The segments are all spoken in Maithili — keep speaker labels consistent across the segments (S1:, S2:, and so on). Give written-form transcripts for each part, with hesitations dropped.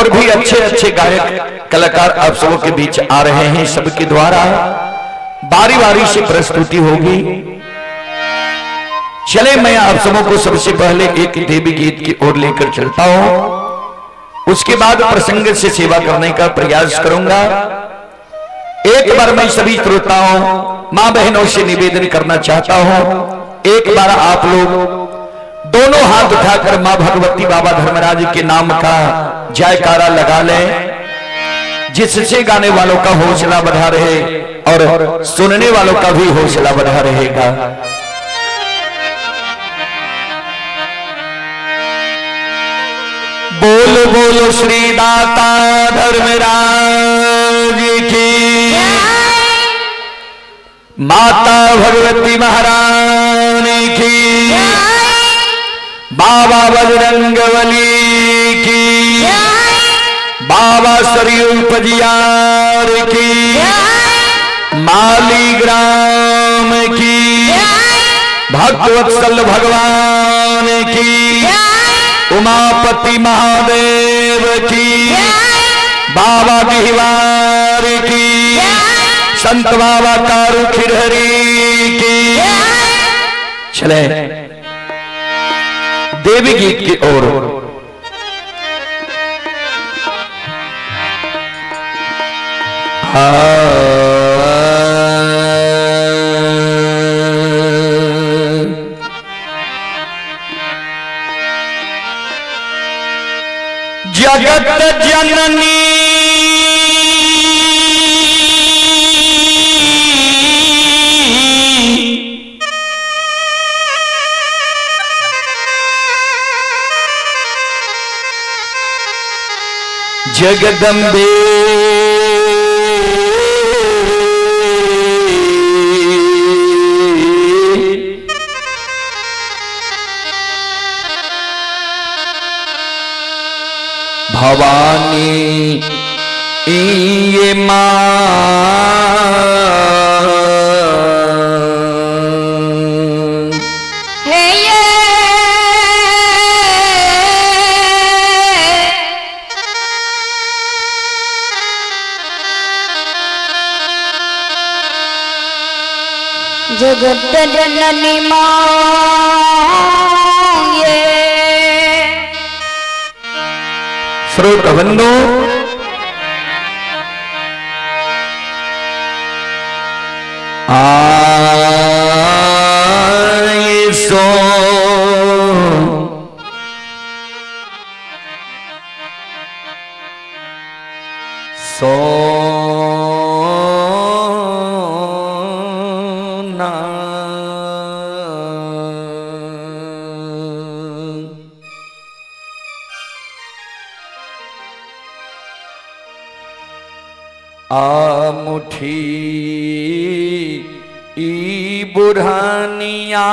S1: और भी अच्छे अच्छे गायक कलाकार आप सबों के बीच आ रहे हैं। सबके द्वारा बारी बारी से प्रस्तुति होगी। चले मैं आप सबों को सबसे पहले एक देवी गीत की ओर लेकर चलता हूं, उसके बाद प्रसंग से सेवा करने का प्रयास करूंगा। एक बार मैं सभी श्रोताओं मां बहनों से निवेदन करना चाहता हूं, एक बार आप लोग दोनों हाथ उठाकर मां भगवती बाबा धर्मराज के नाम का जयकारा लगा लें, जिससे गाने वालों का हौसला बढ़ा रहे और सुनने वालों का भी हौसला बढ़ा रहेगा। बोल बोलो श्री दाता धर्मराज की, माता भगवती महारानी की, बाबा बजरंगबली की, बाबा सरयू पजियार की, माली ग्राम की, भक्तवत्सल भगवान की, उमापति महादेव की, बाबा गिहवार की, संत बाबा कारू खिरहरी की। चले देवी गीत की ओर। जगत जननी जगदम्बे भवानी ये मां
S2: हे ये जगत जननी मां ये।
S1: श्रोत बंधु, आए सो सोना आ मुठी ई बुढ़ानिया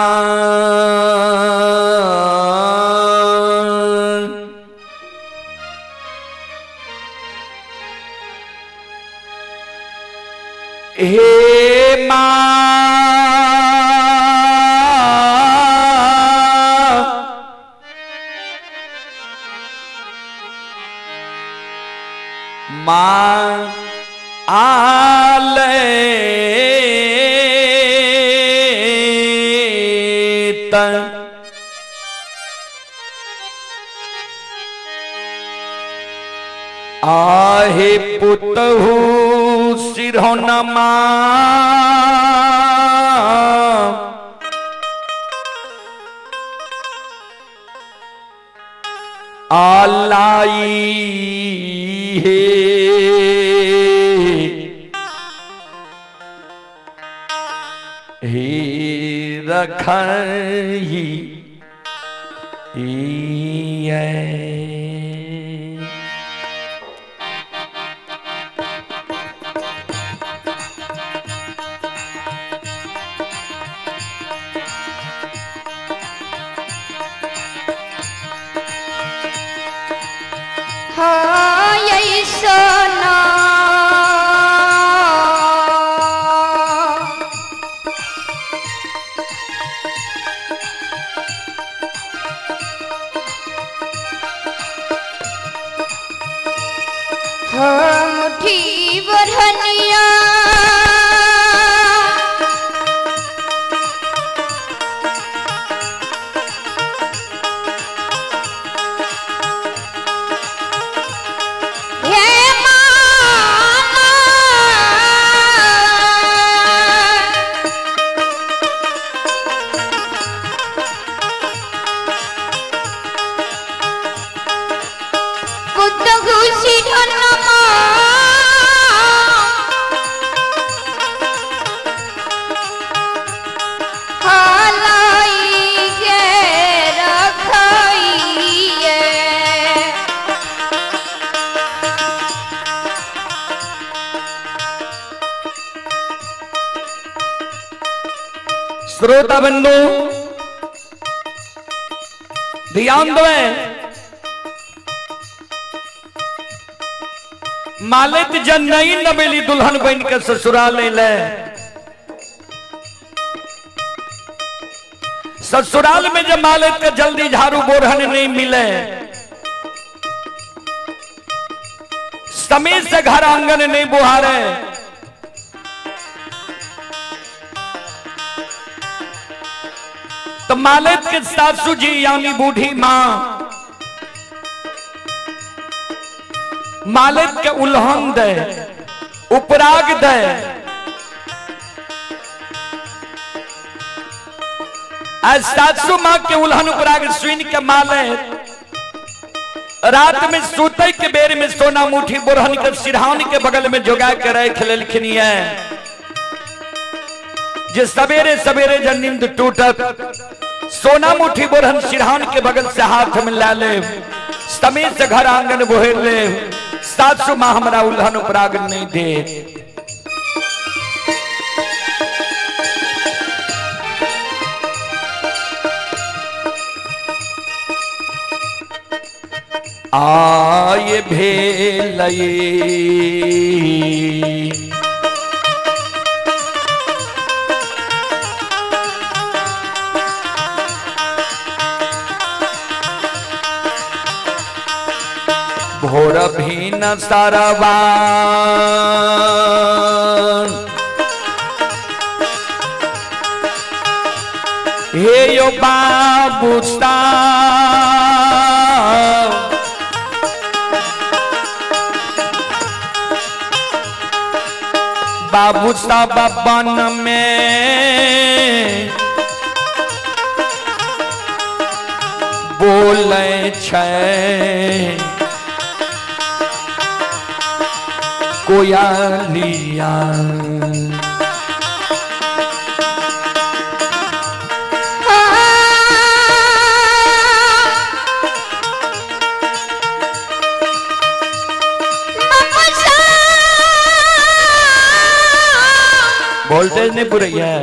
S1: हे मां मां आले आहे पुतहु सिरहोनमा आलाई हे हे रखही
S2: हाँ ऐसना मुठी बरहनिया हे मामा बुद्ध घुसी धनमा हलाई के रखाइए।
S1: श्रोता बंधु ध्यान दो, मालित जन नई नवेली दुल्हन बन के ससुराल ले, ससुराल में जब मालित के जल्दी झाड़ू बोरहन नहीं मिले, समय से घर आंगन नहीं बुहारे, तो मालिक के सासू जी यानी बूढ़ी मां मालिक के उल्हन दे, उपराग दे, आज सासू मां के उल्हन उपराग सुन के मालिक रात में सूते के बेर में सोना मुठी बोरहन के सिरहान के बगल में जोगा के रख लेलखिन है, जे सवेरे सवेरे जब नींद टूटत सोना मुठी बोरहन सिरहान के बगल से हाथ में ला ले, समय से घर आंगन बोहेर ले, सासू मां हमरा उल्हन उपराग नहीं दे। आय भेलई भोर भीन सरवा हे यो बाबू साहब, बाबू साहब बन में बोले छै कोयलिया। वोल्टेज नहीं पूरी है।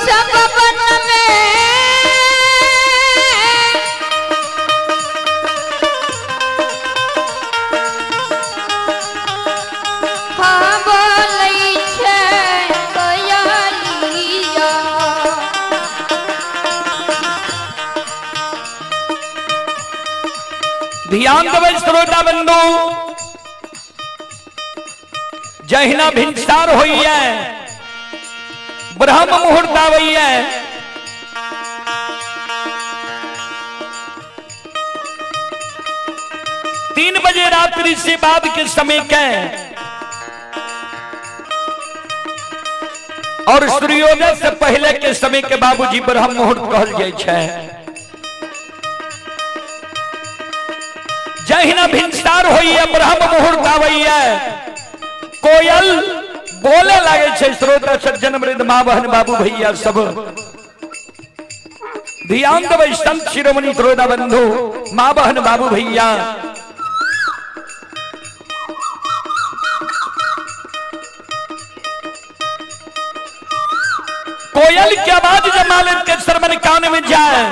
S2: सब वन में हाँ बोलै छै कोयलिया।
S1: ध्यान देबै श्रोता बंधु, जहिना भिनसार होइए, ब्रह्म मुहूर्त आबैए, 3 बजे रात्रि से बाद के समय के और सूर्योदय से पहले के समय के बाबूजी ब्रह्म मुहूर्त कहल जाइ छै। जहिना भिनसार होइए, ब्रह्म मुहूर्त आबैए, कोयल बोले लागे छै। श्रोता सज्जन वृद्ध माँ बहन बाबू भैया सब ध्यान देबै, संत शिरोमणि श्रोता बंधु माँ बहन बाबू भैया, कोयल की आवाज जब मालिक के श्रवण कान में जाए,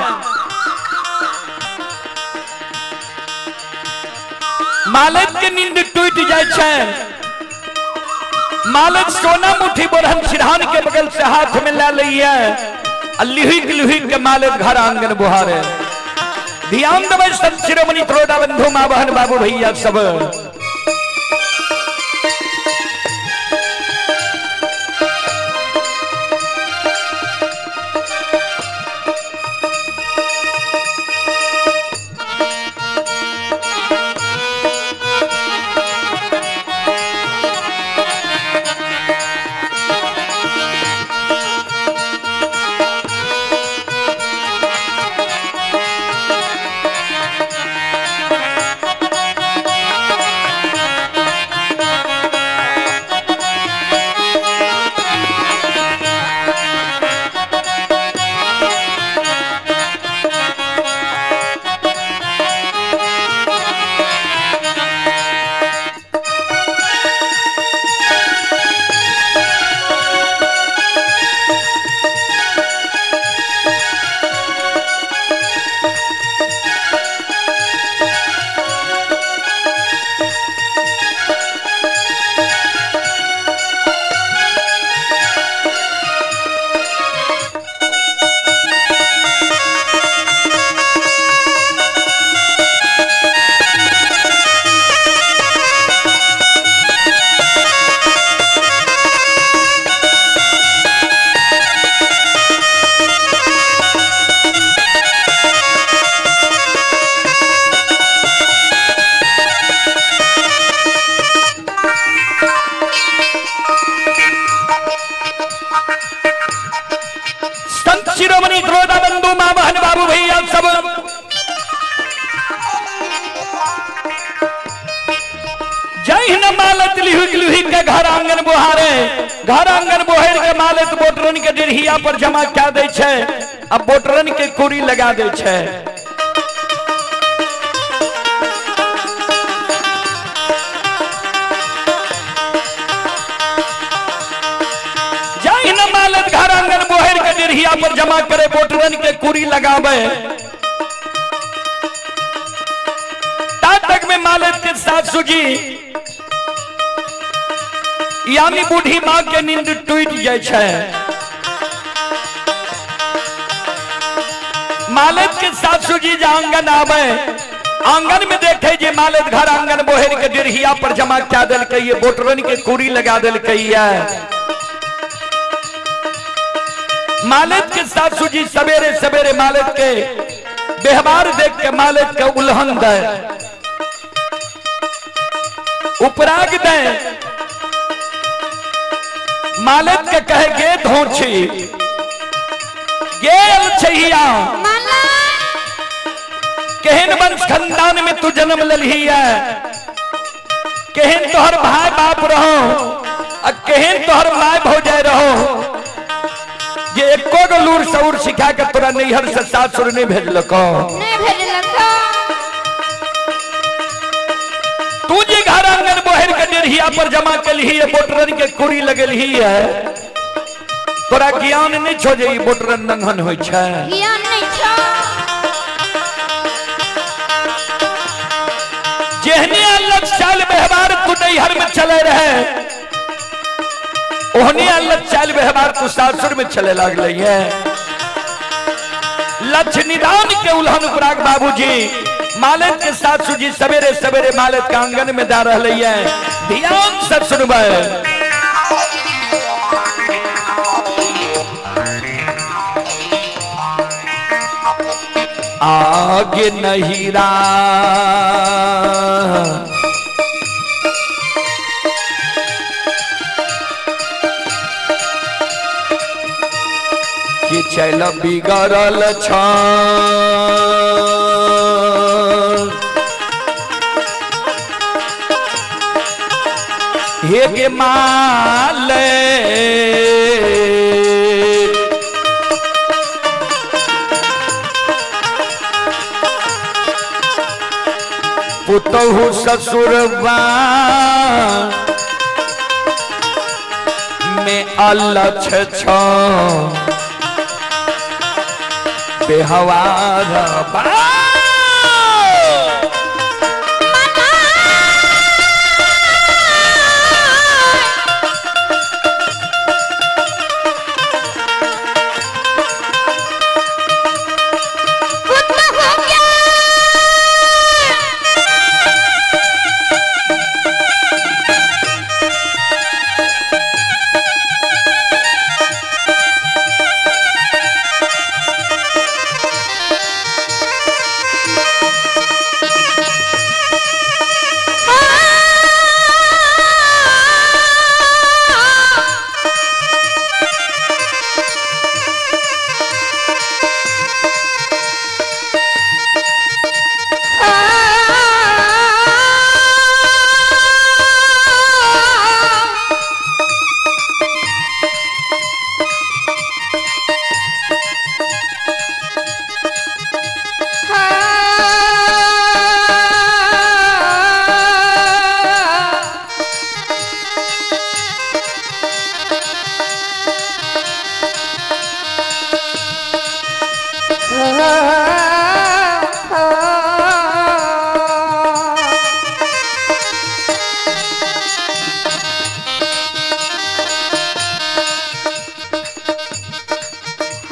S1: मालिक के नींद टूट जाए छै। मालिक सोना मुट्ठी बोरहन सिरहान के बगल से हाथ में ला लिया, लिहुक लिहुक के मालिक घर आंगन बुहारे। ध्यान देबै संत शिरोमणि त्रोदा बंधु माँ बहन बाबू भैया सब। संत शिरोमणि द्रोदा बंधु माँ बहन बाबू भैया सब जय हिंद। मालत लिहुक लिहुक के घर आंगन बुहारे, घर आंगन बुहार के मालत बोटरन के डेढ़िया पर जमा क्या दै छै, अब बोटरन के कुरी लगा दै छै। जय हिंद। मालत घर आंगन बुहार के डेढ़िया पर जमा करे, बोटरन के कुरी लगावे। तक में मालत के सासू जी यानी बूढ़ी माँ के नींद टूट जाय छै। मालत के सासू जी जे आंगन आवे, आंगन में देखे जे मालत घर आंगन बोहेर के डेढ़िया पर जमा क्या देलकै, ये बोटरन के कुरी लगा देलकै। मालत के सासू जी सवेरे सवेरे मालत के व्यवहार देख के मालत के उल्हन दे, उपराग दे, मालत के कहे गे धोछी गेल छैया,
S2: माला
S1: केहन वंश खानदान में तू जन्म ललही है, केहन तोहर भाई बाप रहो आ केहन तोहर my भौजाई रहो, जे एको गो लूर सौर सिखा के तोरा नैहर से सासुर नहीं भेजलको।
S2: नहीं भेजलको।
S1: तू जे घर आंगन बोहर के डेढ़िया पर जमा कलही है, बोटरन के कुरी लगलही है, तोरा ज्ञान नहि छौ जे ई मोटरन नंघन होइ छै?
S2: ज्ञान नहि छौ।
S1: जेहने अलग चाल व्यवहार तू नैहर में चले रहे, ओहने अलग चाल व्यवहार तू सासुर में चले लागले है। लक्ष्य निदान के उल्हन उपराग बाबूजी मालिक के सासू जी सवेरे सवेरे मालिक के आंगन में जा रहे है। ध्यान से सुनबे। आगे नहीं रा कि चल बिगड़ल छ हे गे माले, पुतहु ससुरबा में अलछ छ बेहवार बा।
S2: पुतहु के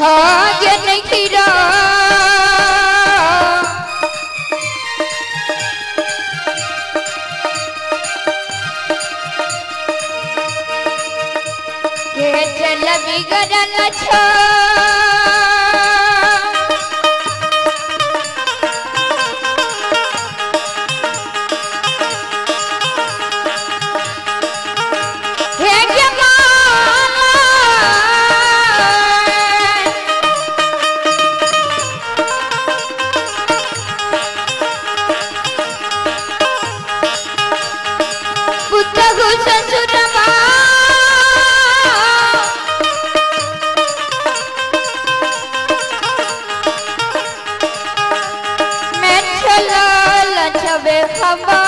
S2: हाँ नहीं खीरा। के चल बिगड़ल छो हे जमाना। पुतहु ससुरबा मैं चलल छबे खबर।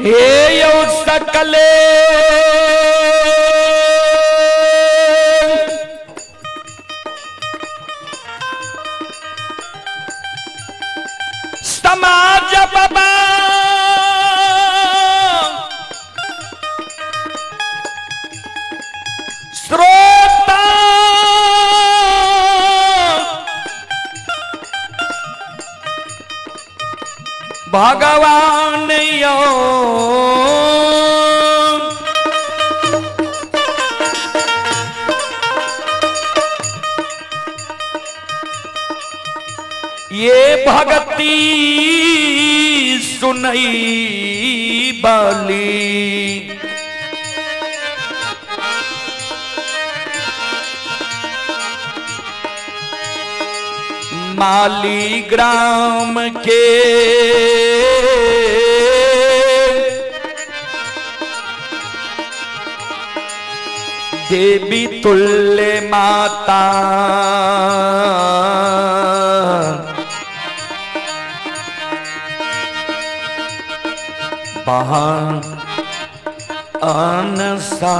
S1: हे यौ सकले समाज बाबा, श्रोता भगवान यो ये भगती सुनई बाली। माली ग्राम के देवी तुल्य माता, बहान अनसा।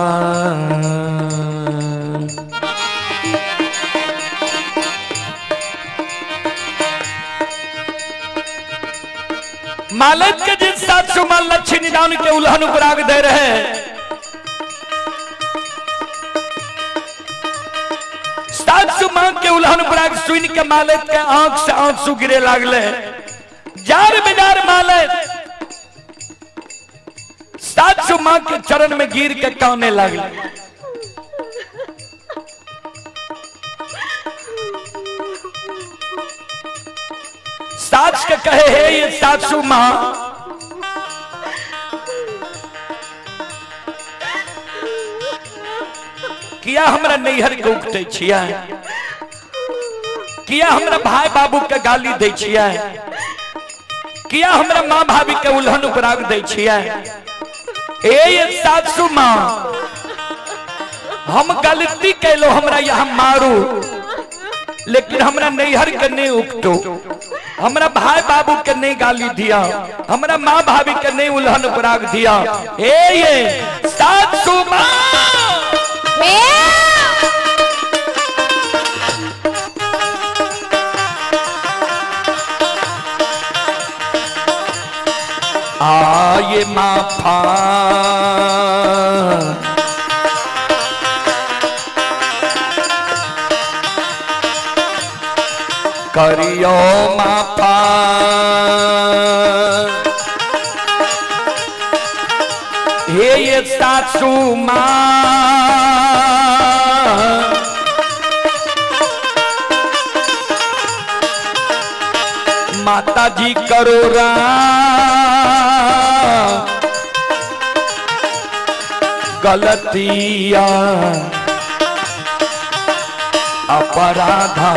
S1: मालक के जिस सासू मां लक्ष्मी निदान के उल्हन उपराग दे रहे हैं, सासू मां के उल्हन उपराग सुन के मालक के आंख से आंसू गिरे लागले। जार बेजार मालक सासू मां के चरण में गिर के काने लागले। सास के कहे हे ये सासू मां, किया हमरा नैहर के उगते छियै, किया हमरा भाई बाबू के गाली दै छियै, किया हमरा माँ भाभी के उल्हन उपराग दै छियै। ए ये सासू माँ, हम गलती कैलो, हमरा यहाँ मारू, लेकिन हमरा नैहर के नहीं उगतो, हमरा भाई बाबू के नहीं गाली दिया, हमरा माँ भाभी के नहीं उल्हन उपराग दिया। ए ये सासू माँ, आए माफा करियो माफा, हे ये सासू माँ, माता जी करो राम गलतिया अपराधा।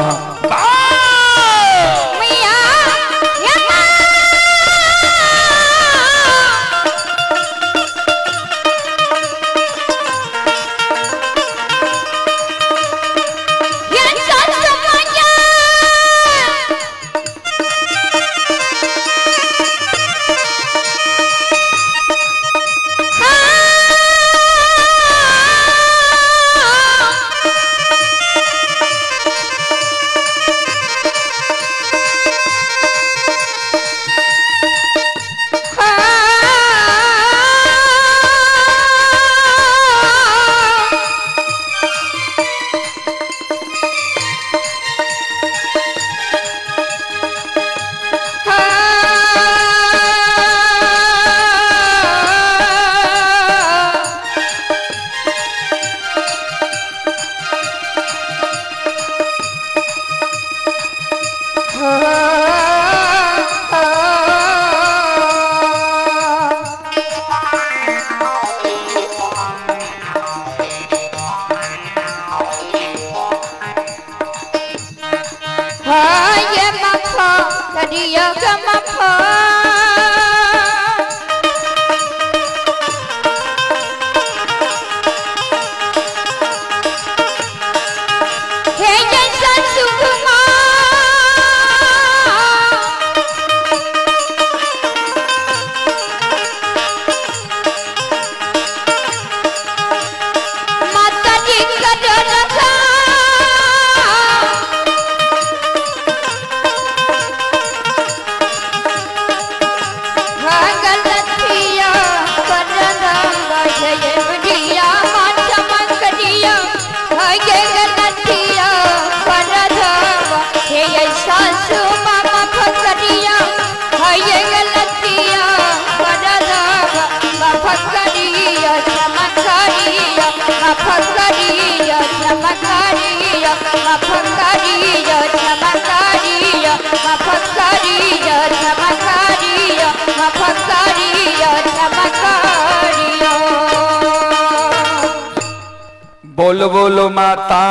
S1: बोलो बोलो माता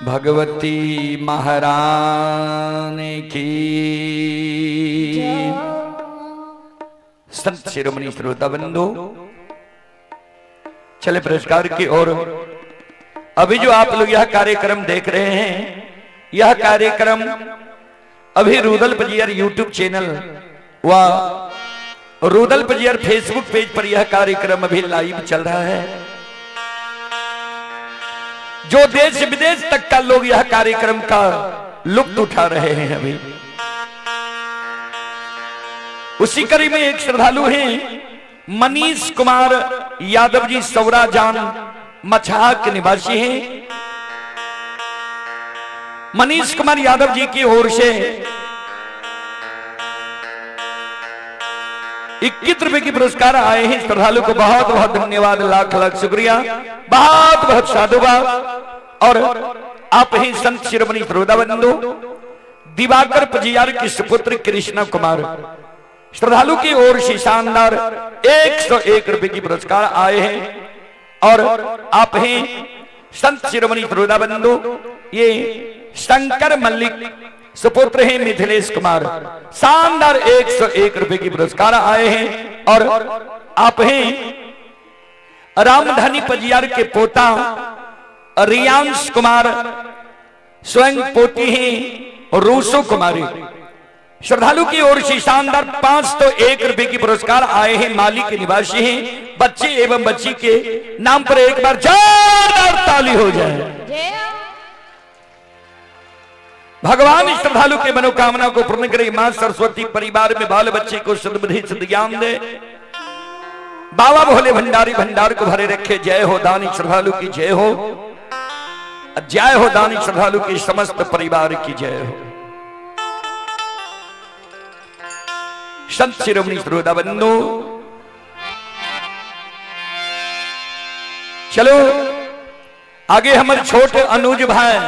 S1: भगवती महारानी की। संत शिरोमणि श्रोता बंधु, चले पुरस्कार की ओर। अभी जो आप लोग यह कार्यक्रम देख रहे हैं, यह कार्यक्रम अभी रूदल पजियर यूट्यूब चैनल व रूदल पजियर फेसबुक पेज पर यह कार्यक्रम अभी लाइव चल रहा है। जो देश विदेश तक का लोग यह कार्यक्रम का लुत्फ उठा रहे हैं अभी। उसी कड़ी में एक श्रद्धालु हैं मनीष कुमार यादव जी, सौराजान मछहा के निवासी हैं। मनीष कुमार यादव जी की ओर से 21 रुपए की पुरस्कार आए हैं। श्रद्धालु को बहुत बहुत धन्यवाद, लाख लाख शुक्रिया, बहुत बहुत साधुवाद। और आप ही संत शिरोमणि श्रोता बंधु दिवाकर पजियार के सुपुत्र कृष्ण कुमार, श्रद्धालु की ओर से शानदार 101 रुपए की पुरस्कार आए हैं। और आप ही संत शिरोमणि श्रोता बंधु ये शंकर मल्लिक सुपुत्र हैं मिथिलेश कुमार, शानदार 101 रुपए की पुरस्कार आए हैं। और आप हैं रामधनी पजियार के पोता रियांश कुमार, स्वयं पोती हैं रूसो कुमारी, श्रद्धालु की ओर से शानदार 501 रुपए की पुरस्कार आए हैं। माली के निवासी हैं, बच्चे एवं बच्ची के नाम पर एक बार जोरदार ताली हो जाए। भगवान श्रद्धालु के मनोकामना को पूर्ण करे। मां सरस्वती परिवार में बाल बच्चे को सद्बुद्धि सद्ज्ञान दे। बाबा भोले भंडारी भंडार को भरे रखे। जय हो दानी श्रद्धालु की जय हो, जय हो दानी श्रद्धालु की समस्त परिवार की जय हो। संत शिरोमणि श्रोता बंधु, चलो आगे हमारे छोटे अनुज भाई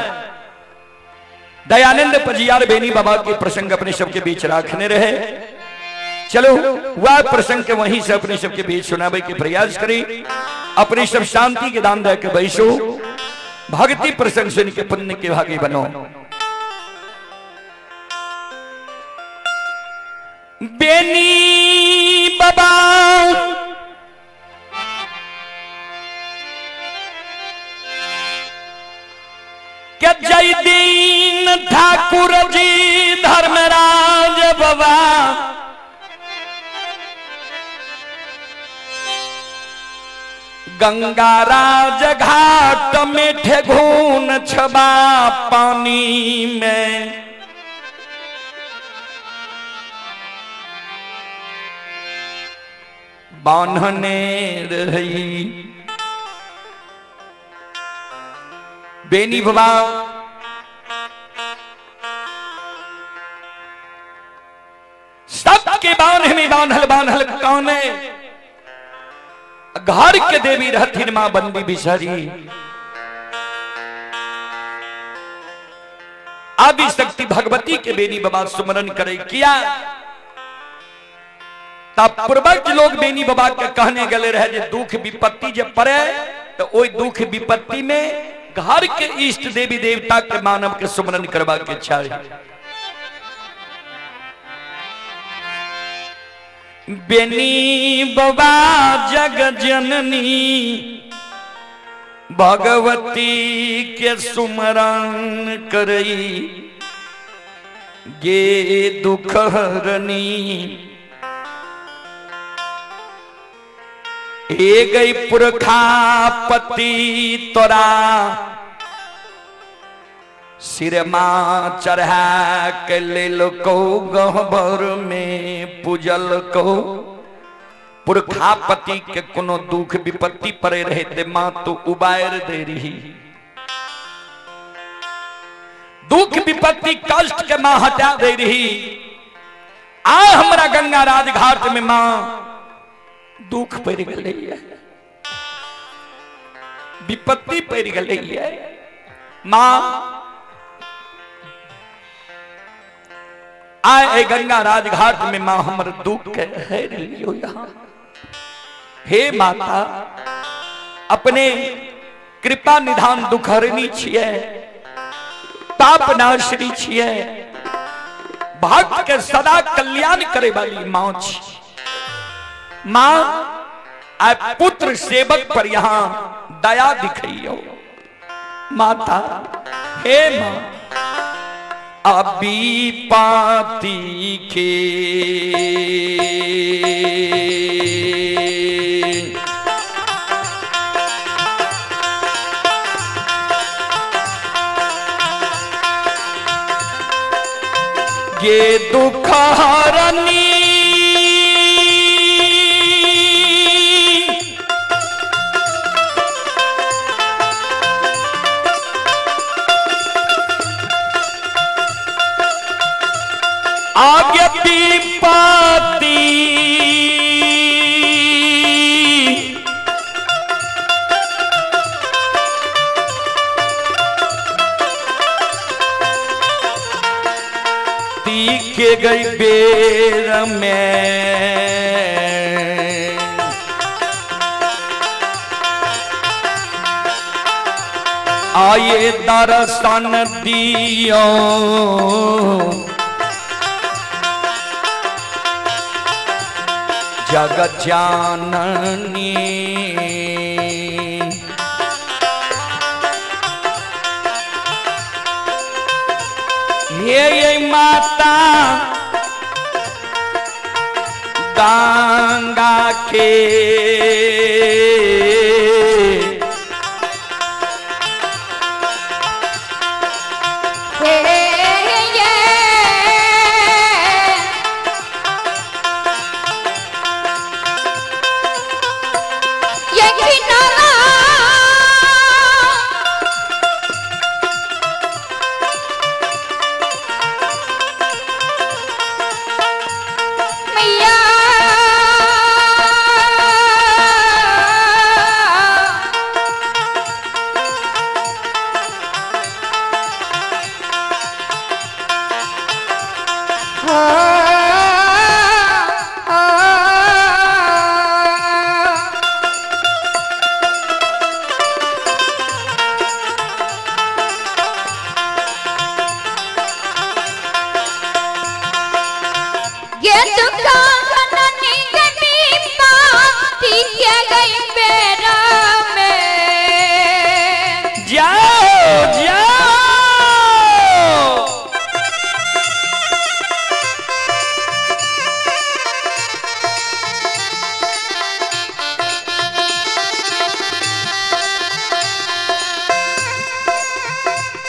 S1: दयानंद पजियार बेनी बाबा के प्रसंग अपने सबके बीच रखने रहे। चलो वह प्रसंग के वहीं से अपने सबके बीच सुनावे के प्रयास करी। अपने सब शांति के दान दे के बैसो, भक्ति प्रसंग सुन के पुण्य के भागी बनो। बेनी बाबा के जय दीन ठाकुर जी धर्मराज बाबा, गंगा राज घाट में ठेघून छबा पानी में, बांधने रही। बेनी बाबा सबके बांध में बांधल बांधल कौने, घर के देवी रहथिन मां बंदी बिसरी। आदि शक्ति भगवती के बेनी बाबा सुमरन करे किया तब पूर्वज लोग बेनी बाबा के कहने गले रहे जे दुख विपत्ति जब पड़े तो ओई दुख विपत्ति में घर के इष्ट देवी देवता के मानव के सुमरन करवा के चाहिए। बेनी बाबा जग जननी भगवती के सुमरन करई गे दुख हरनी। ए गई पुरखा पति तोरा सिरमा चढ़ा के लेल को गहबर में पूजल को। पुरखापति के कोनो दुख विपत्ति पड़े रहे ते मां तो उबार दे रही। दुख विपत्ति कष्ट के मां हटा दे रही। आ हमरा गंगा राज घाट में मां दुख पड़ गई, विपत्ति पड़ गई। मां आए गंगा राजघाट में मां हमर दुख के हर लियो यहाँ। हे माता अपने कृपा निधान दुख हरनी छिए, पाप नाशनी छिए, भक्त के सदा कल्याण करे वाली मां छी। मां आए पुत्र सेवक पर यहां दया दिखाइयो माता। हे मां अभी पाती के। ये दुखहरनी आगे पाती तीखे गई बेर में। आए दर्शन दियो जग जाननी। हे माता गंगा के
S2: हे ये ये किनारा मैया हो ये दुकान निगमी पाती के गई मेरा में।
S1: जाओ जाओ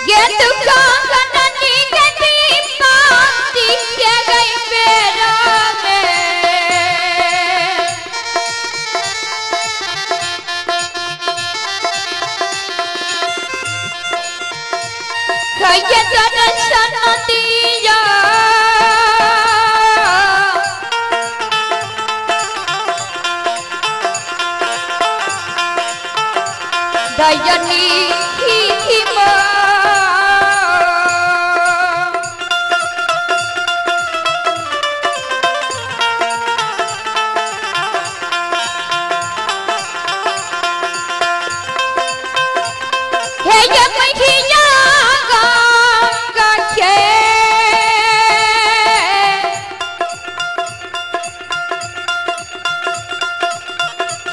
S2: ये दुकान निगमी पाती के गई मेरा में। ये दर्शन दिया दयनी ही माँ। हे ये मैया गंगा के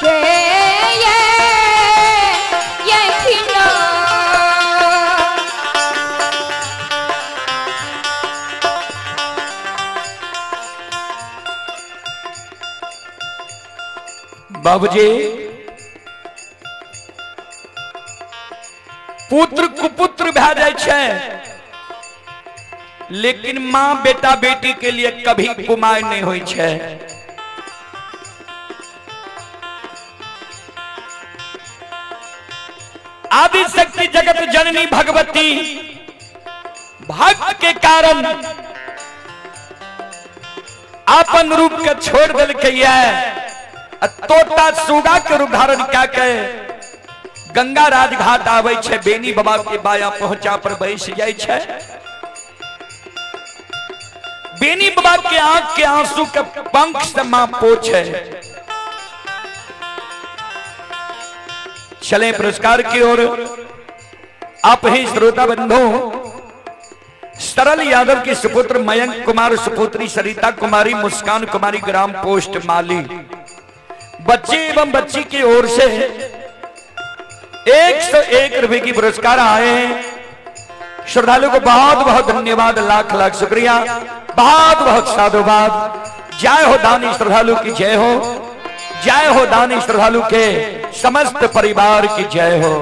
S2: के ये खिलो
S1: बाबूजी पुत्र कुपुत्र भए जाइ छै, लेकिन माँ बेटा बेटी के लिए कभी कुमार नहीं होइ छै। आदि शक्ति जगत जननी भगवती भक्त के कारण अपन रूप के छोड़ देलकै आ तोता सुगा के रूप धारण कए के गंगा राजघाट आबै छै, बेनी बाबा के बाया पहुंचा पर बैस जाइ छै। बेनी बाबा के आंख के आंसू के पंख से मां पोछे। चले पुरस्कार की ओर। आप ही श्रोता बंधु सरल यादव के सुपुत्र मयंक कुमार, सुपुत्री सरिता कुमारी, मुस्कान कुमारी, ग्राम पोस्ट माली, बच्चे एवं बच्ची की ओर से 101 रुपए की पुरस्कार आए हैं। श्रद्धालु को बहुत बहुत धन्यवाद, लाख लाख शुक्रिया, बहुत बहुत साधुवाद। जय हो दानी श्रद्धालु की जय हो, जय हो दानी श्रद्धालु के समस्त परिवार की जय हो।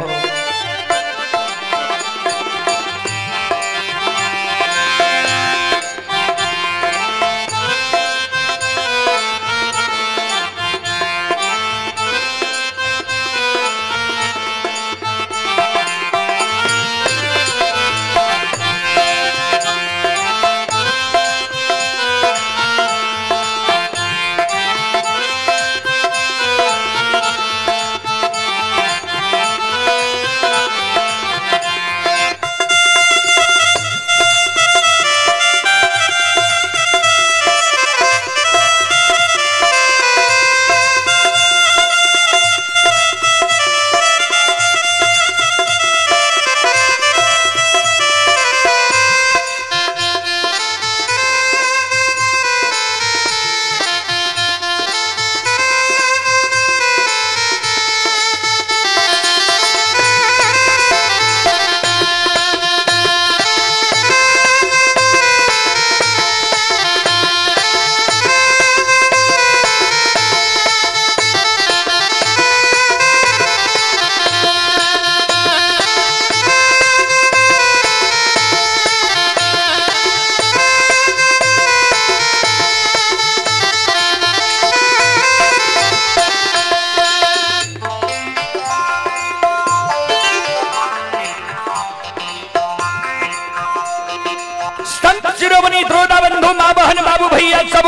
S1: संत शिरोमणि श्रोता बंधु माँ बहन बाबू भैया सब,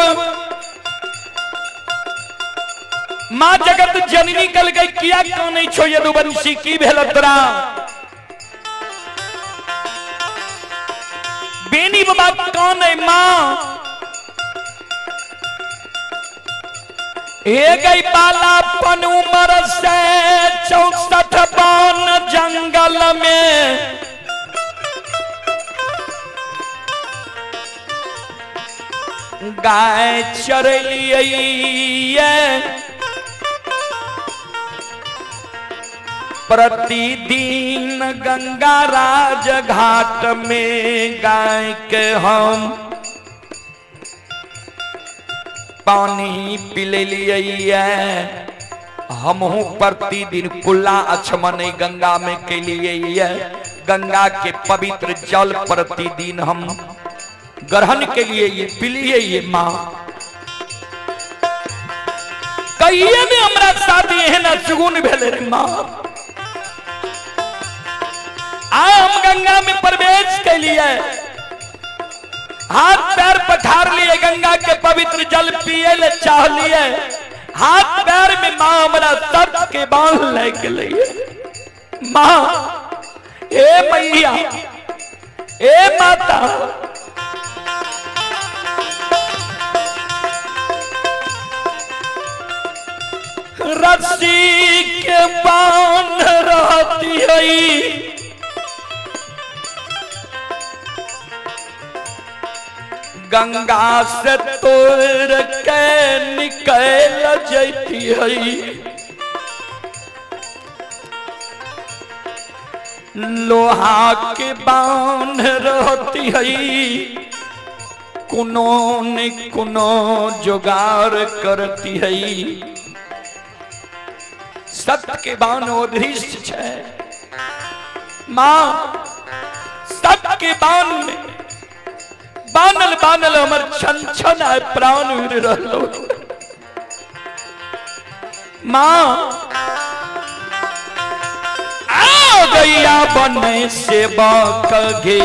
S1: माँ जगत जननी कल गई किया क्यों नहीं छो यदुवंशी की भेल तोरा? बेनी बाबा कौन है माँ? हे गई बालापन उम्र से 64 बान जंगल में, गाय चरलिए प्रतिदिन गंगा राज घाट में गाय के हम पानी पिलेलिए। हमहू प्रतिदिन कुल्ला अछमन गंगा में के लिए गंगा के पवित्र जल प्रतिदिन हम ग्रहण के लिए ये पिलिए। ये माँ कहिए ने हमरा साथ एहन अशगुन भेलै रे माँ। आय हम गंगा में प्रवेश के लिए हाथ पैर पखार लिए, गंगा के पवित्र जल पिए ले चाह लिए, हाथ पैर में माँ हमरा सर्प के बांध ले गेलै। माँ हे मैया हे माता, रस्सी के बांध रहती है गंगा से तोड़ के निकल जैती है, लोहा के बांध रहती है, कोनो न कोनो जुगाड़ करती है। सत्य के बाण अदृश्य छै माँ, सत्य के बाण में बानल बानल हमर छन छन आय प्राण उड़ रहलो माँ। आ गैया बने सेवक गे,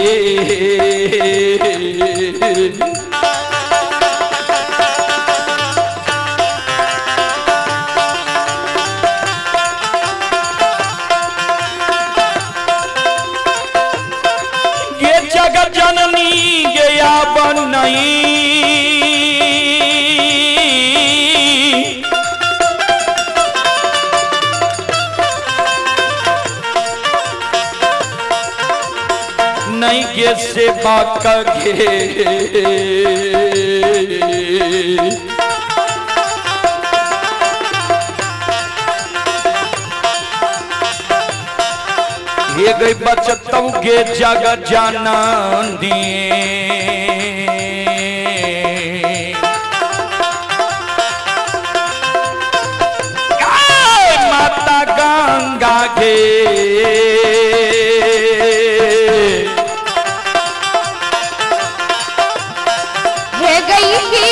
S1: ये जगत जननी गया बनई, नहीं गे सेवा कगे। हे गई बचतौ गे जग जननी। माता गंगा गे
S2: हे गई की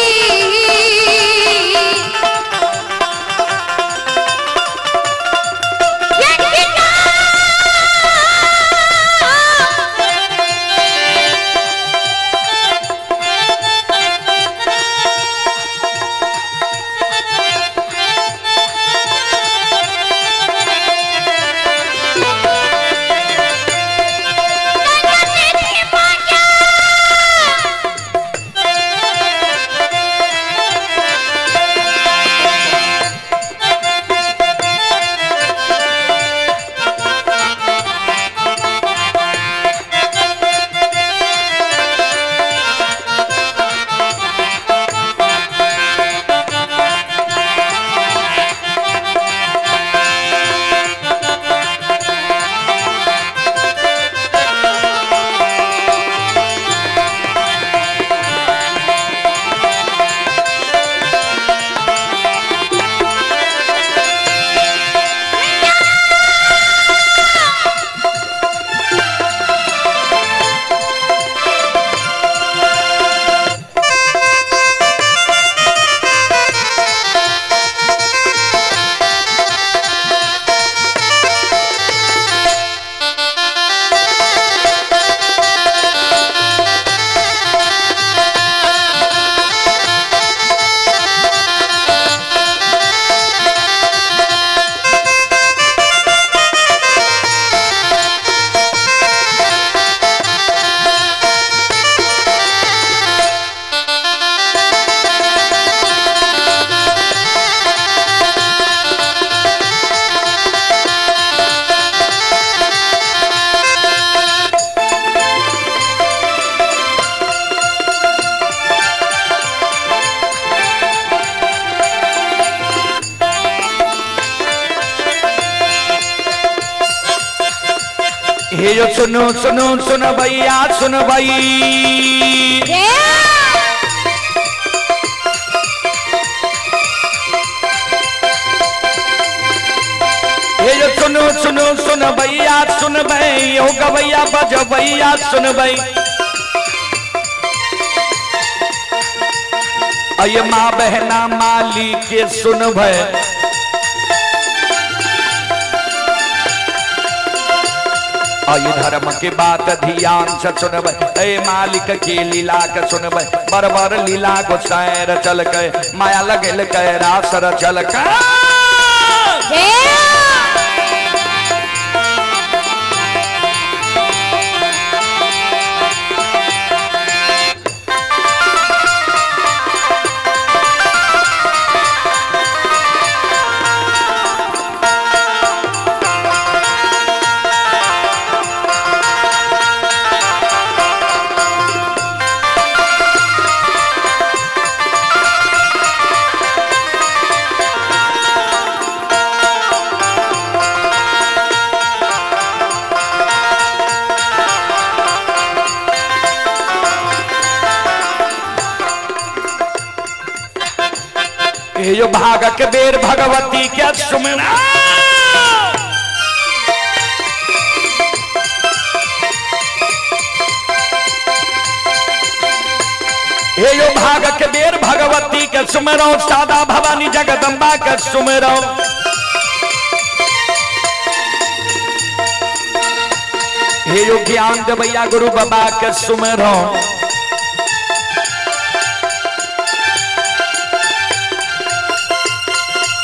S1: हे यो सुनो सुनो सुन भैया सुन भाई। हे यो सुनो सुनो सुन भैया सुन भाई, ओ गवैया बज भैया सुन भाई। अये माँ बहना माली के सुन भाई। अये धर्म के बात ध्यान से सुनबै, ए मालिक के लीला के सुनबै। बरबर लीला गोसाई रचल के, माया लगल के रास रचल के। यो भाग के बेर भगवती के सुमना। हे यो भाग के बेर भगवती के सुमरो, सादा भवानी जगदम्बा के सुमरो। हे यो ज्ञान देवैया गुरु बाबा के सुमरो।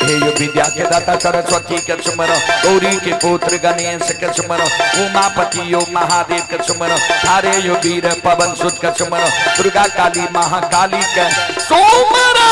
S1: हे यो विद्या के दाता सरस्वती के सुमरो, गौरी के पुत्र गणेश के सुमरो, उमापति यो महादेव के सुमरो, थारे यो वीर पवन सुत के सुमरो, दुर्गा काली महाकाली के सुमरो।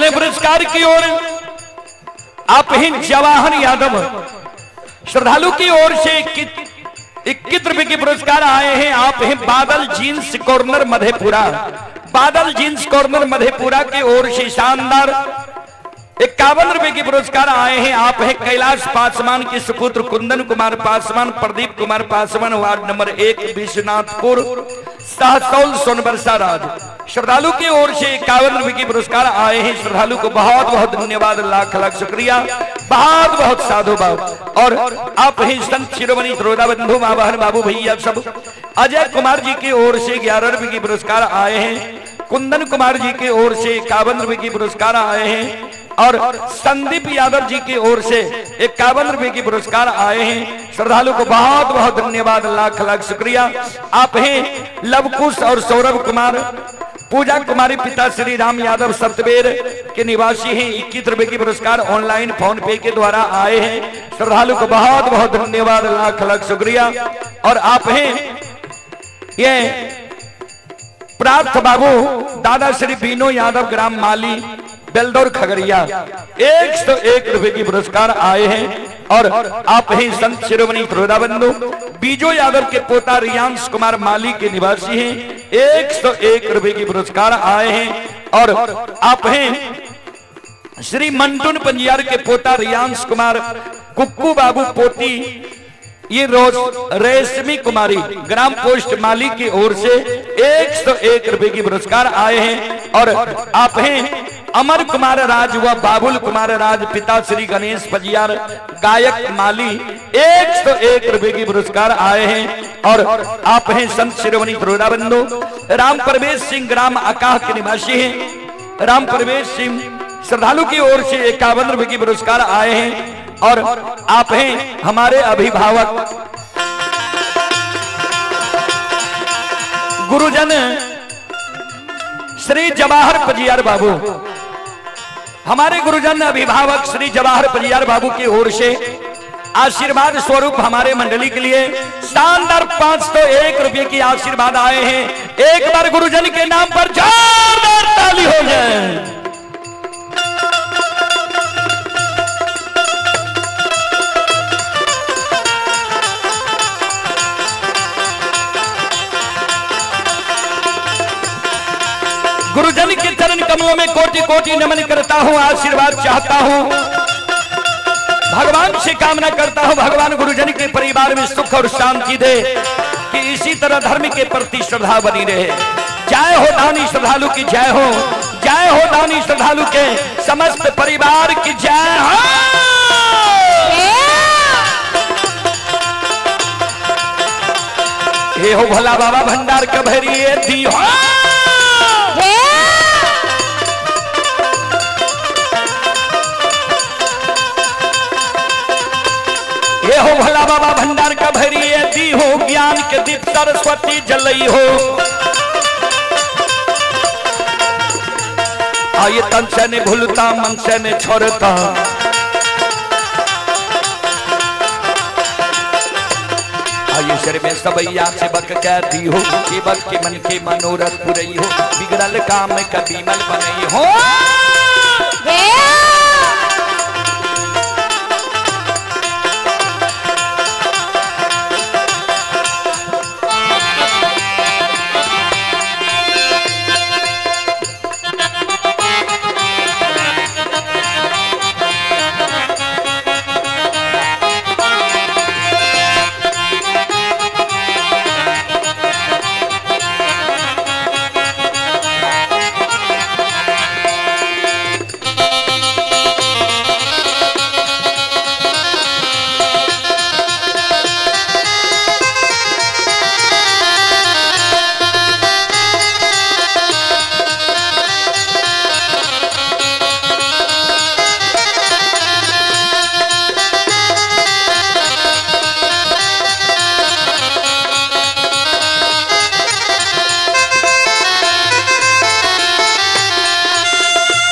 S1: चले पुरस्कार की ओर। आप ही जवाहर यादव श्रद्धालु की ओर से 21 रुपए के पुरस्कार आए हैं। आप हैं Badal jeans corner Madhepura, Badal jeans corner Madhepura की ओर से शानदार 51 रुपए के पुरस्कार आए हैं। आप हैं कैलाश पासवान के सुपुत्र कुंदन कुमार पासवान, प्रदीप कुमार पासवान, वार्ड नंबर 1 विश्वनाथपुर, सहसौल सोनबरसा राज। श्रद्धालु की ओर से 51 रुपए के पुरस्कार आए हैं। श्रद्धालु को बहुत बहुत धन्यवाद, लाख लाख शुक्रिया, बहुत बहुत साधुवाद। और आप ही संत शिरोमणि श्रोता बंधु माँ बहन बाबू भैया सब, अजय कुमार जी की ओर से 11 रुपए के पुरस्कार आए हैं। कुंदन कुमार जी की ओर से 51 रुपए के पुरस्कार आए हैं। और संदीप यादव जी की ओर से 51 रुपए के पुरस्कार आए हैं। श्रद्धालु को बहुत बहुत धन्यवाद, लाख लाख शुक्रिया। आप हैं लवकुश और सौरभ कुमार, पूजा कुमारी पिता श्री राम यादव सतबेर के निवासी हैं। 21 रुपए के पुरस्कार ऑनलाइन फोन पे के द्वारा आए हैं। श्रद्धालु को बहुत बहुत धन्यवाद, लाख लाख शुक्रिया। और आप हैं ये प्रार्थ बाबू दादा श्री बीनो यादव, ग्राम माली, बेलदौर, खगड़िया, 101 रुपए की पुरस्कार आए हैं। और आप ही संत शिरोमणि श्रोता बंधु बीजो यादव के पोता रियांश कुमार माली के निवासी हैं। 101 रुपए की पुरस्कार आए हैं। और आप हैं श्री मंटुन पंजियार के पोता रियांश कुमार, कुक्कू बाबू पोती ये रोज रेशमी कुमारी, ग्राम पोस्ट माली की ओर से 101 रुपए की पुरस्कार आए हैं। और आप हैं अमर कुमार राज व बाबुल कुमार राज पिता श्री गणेश पजियार गायक माली 101 रुपए की पुरस्कार आए हैं। और आप हैं संत शिरोमणि श्रोता बंधु राम परवेश सिंह, ग्राम अकाह के निवासी हैं। राम परवेश सिंह श्रद्धालु की ओर से 51 रुपए की पुरस्कार आए हैं। और आप हैं हमारे अभिभावक गुरुजन श्री जवाहर पजियार बाबू, हमारे गुरुजन अभिभावक श्री जवाहर पजियार बाबू की ओर से आशीर्वाद स्वरूप हमारे मंडली के लिए शानदार 501 रुपए की आशीर्वाद आए हैं। एक बार गुरुजन के नाम पर जोरदार ताली हो जाए। गुरुजन के चरण कमलों में कोटि कोटि नमन करता हूं, आशीर्वाद चाहता हूं, भगवान से कामना करता हूं, भगवान गुरुजन के परिवार में सुख और शांति दे कि इसी तरह धर्म के प्रति श्रद्धा बनी रहे। जय हो दानी श्रद्धालु की जय हो, जय हो दानी श्रद्धालु के समस्त परिवार की जय हो। हे हो भोला बाबा भंडार कभरिए दी हो। हे हो भोला बाबा भंडार का भरिए दी हो, ज्ञान के दीप सरस्वती जलई हो। आये तन से ने भूलता मन से ने छोड़ता, आये सिर में सबैया से बक कह दी हो, के बक के मन के मनोरथ पुरई हो, बिगड़ल काम कभी मल बनई हो।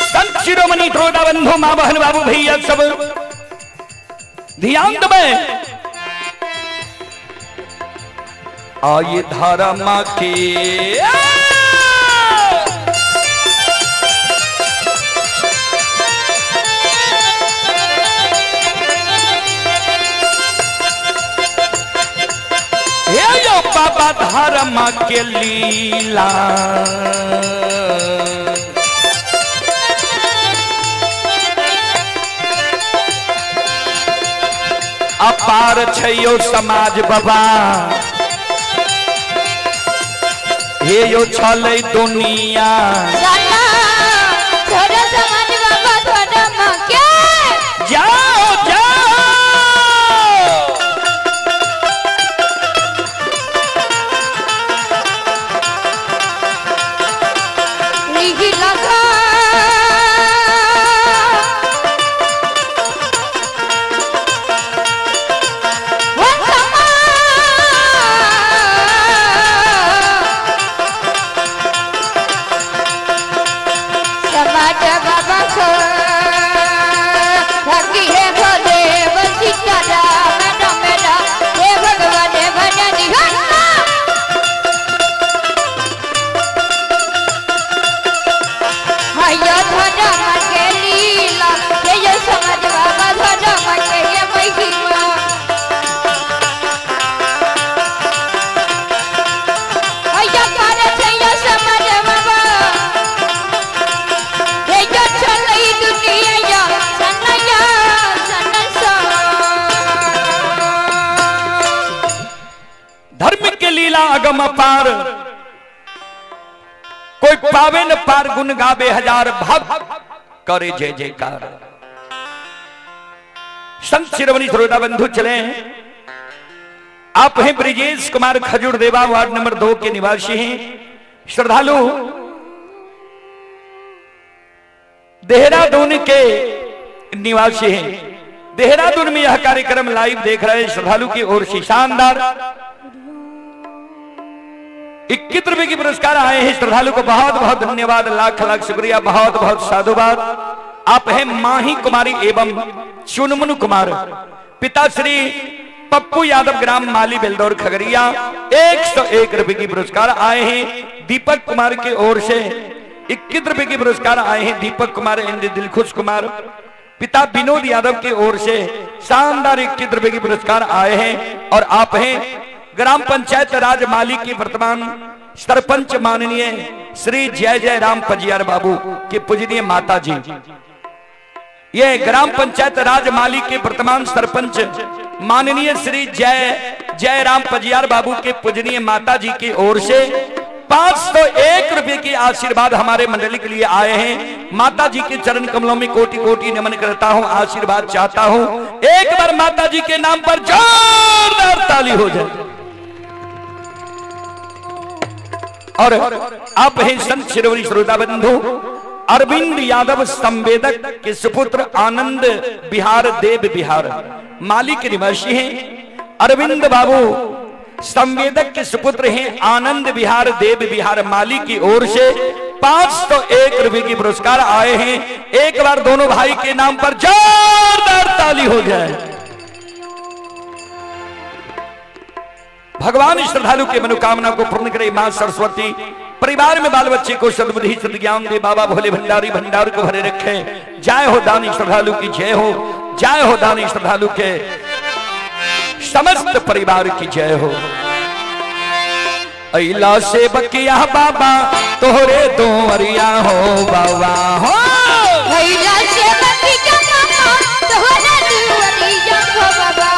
S1: संत शिरोमणि श्रोता बंधु माँ बहन बाबू भैया सब ध्यान दबे। आये धारा माँ के बाबा धर्म के लीला। अपार छैयो समाज बाबा, हे यो छलै दुनिया।
S2: समाज बाबा धर्म के।
S1: जाओ जाओ।
S2: लगा समाज बाबा को थकी है भोले सीताराम मेरा हे भगवान भजन। हयो धर्म के लीला, हे समाज बाबा धर्म के महिमा। हयो कर समाज बाबा, हे जो चलई दुनिया सनया सनसा।
S1: धर्म के लीला अगम अपार, कोई पावे न पार, गुण गावे हजार भक्त करे जय जयकार। संत शिरोमणि श्रोता बंधु चले हैं। आप हैं ब्रिजेश कुमार खजूर देवा, वार्ड नंबर 2 के निवासी हैं। श्रद्धालु देहरादून के निवासी हैं। देहरादून में यह कार्यक्रम लाइव देख रहे श्रद्धालु की ओर से शानदार 21 रुपए की पुरस्कार आए हैं। श्रद्धालु को बहुत बहुत धन्यवाद, लाख लाख शुक्रिया, बहुत बहुत साधुवाद। आप हैं माही कुमारी एवं चुनमुन कुमार, पिता श्री पप्पू यादव, ग्राम माली बेलदौर खगड़िया, 101 रुपए की पुरस्कार आए हैं। दीपक कुमार की ओर से 21 रुपए की पुरस्कार आए हैं। दीपक कुमार एंड दिलखुश कुमार, पिता विनोद यादव की ओर से शानदार 21 रुपए की पुरस्कार आए हैं। और आप हैं ग्राम पंचायत राज माली के वर्तमान सरपंच माननीय श्री जय जय राम पजियार बाबू के पूजनीय माता जी। ये ग्राम पंचायत राज माली के वर्तमान सरपंच माननीय श्री जय जय राम पजियार बाबू के पूजनीय माता जी की ओर से 501 रुपए की आशीर्वाद हमारे मंडली के लिए आए हैं। माता जी के चरण कमलों में कोटि कोटि नमन करता हूं, आशीर्वाद चाहता हूं। एक बार माता जी के नाम पर जोरदार ताली हो जाए। और आप हैं संत शिरोमणि श्रोता बंधु अरविंद यादव संवेदक के सुपुत्र आनंद बिहार देव बिहार माली के निवासी हैं। अरविंद बाबू संवेदक के सुपुत्र हैं आनंद बिहार देव बिहार माली की ओर से 501 रुपए की पुरस्कार आए हैं। एक बार दोनों भाई के नाम पर जोरदार ताली हो जाए। भगवान श्रद्धालु के मनोकामना को पूर्ण करे मां सरस्वती। परिवार में बाल बच्चे को सद्बुद्धि सद्ज्ञान दे। बाबा भोले भंडारी भंडार को भरे रखे। जय हो दानी श्रद्धालु की जय हो, जय हो दानी श्रद्धालु के समस्त परिवार की जय हो। अइला से बकिया बाबा तोहरे दोरिया हो बाबा हो।
S2: अइला से बकिया बाबा तोहरे दुआरिया हो बाबा।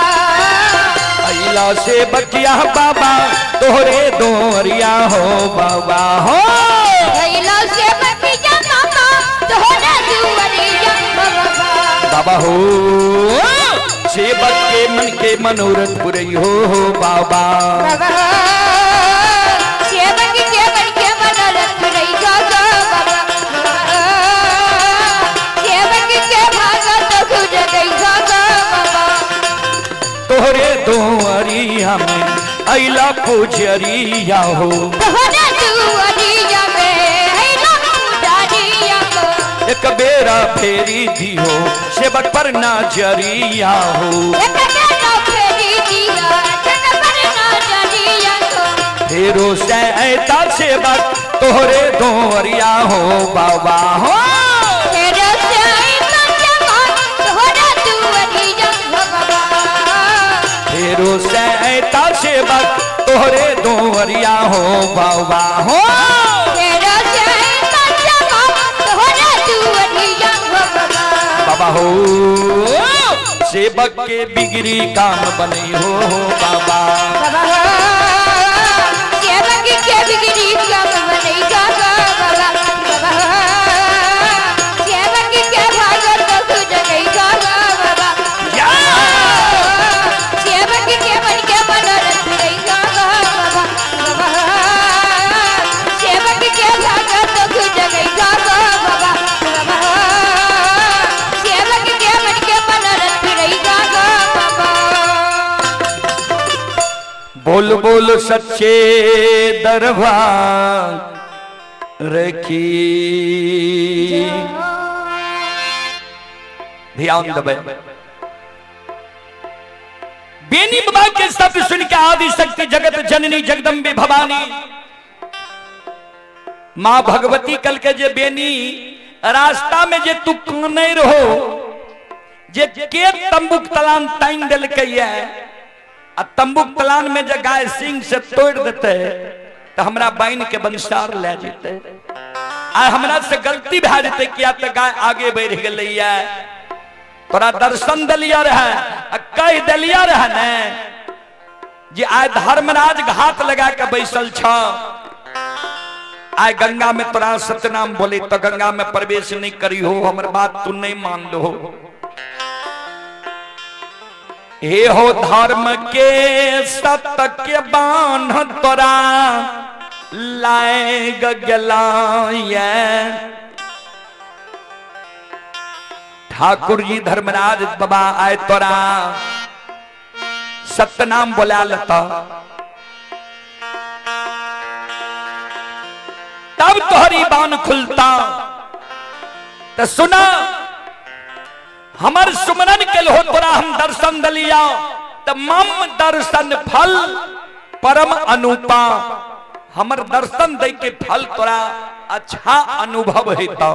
S1: अइला से बकिया बाबा तोहरे दोरिया हो बाबा हो।
S2: अइला से बकिया बाबा तोहरे दुआरिया हो बाबा।
S1: बाबा हो सेवक के मन के मनोरथ पुरई हो बाबा।
S2: बाबा सेवक के मन के मनोरथ पुरई हो बाबा। सेवक के भागत खुज गई हो बाबा।
S1: तोहरे दुआरिया में अइला पुजरिया हो।
S2: तोहरे दुआरिया में अइला पुजरिया हो।
S1: एक बेरा फेरी दियो सेवक पर नजरिया हो।
S2: एक बेरा फेरी दिया सेवक पर नजरिया हो।
S1: फेरो से ऐता सेवक तोहरे दोरिया हो बाबा हो।
S2: फेरो से ऐता सेवक तोहरे दुआरिया हो बाबा।
S1: फेरो से ऐता सेवक तोहरे दोरिया हो बाबा हो। बाबा हो सेवक के बिगड़ी काम बने हो बाबा।
S2: बाबा हो सेवक के बिगड़ी काम बने बाबा। बाबा हो सेवक के भागल बहु जगई बाबा। बाबा सेवक के मन के मनोरथ रही बाबा। बाबा सेवक के भागल बहु जगई बाबा। बाबा सेवक के मन के मनोरथ रही बाबा। बाबा
S1: बोल बोल सच्चे दरबार रखी। ध्यान दबे बेनी बाबा के शब्द सुन के आदि शक्ति जगत जननी जगदम्बे भवानी मां भगवती कल के जे बेनी रास्ता में जे तू काने रहो जे के तंबुक तलान ताइन दिलकै ये आ तंबुक तलान में जे गाय सिंह से तोड़ देते तो हमरा बाइन के बंसार ले जेते आ हमरा से गलती भए जेते किया तो गाय आगे बढ़ गेलैया। तोरा दर्शन दिलिया रहे आ कह दिलिया रहे ने जे आइ धर्मराज घात लगा के बैसल छ, आइ गंगा में तोरा सत्यनाम बोले तो गंगा में प्रवेश नहीं करी हो, हमर बात तू नहीं मान लो। हे हो धर्म के सत के बांध तोरा लाए गला। ठाकुर जी धर्मराज बाबा आए तोरा सत्यनाम बोला लता तब तोहरी बान खुलता। तो सुना हमर सुमरन के हो तोरा हम दर्शन दलिया तो मम दर्शन फल परम अनुपा, हमर दर्शन दे के फल तोरा अच्छा अनुभव हेता।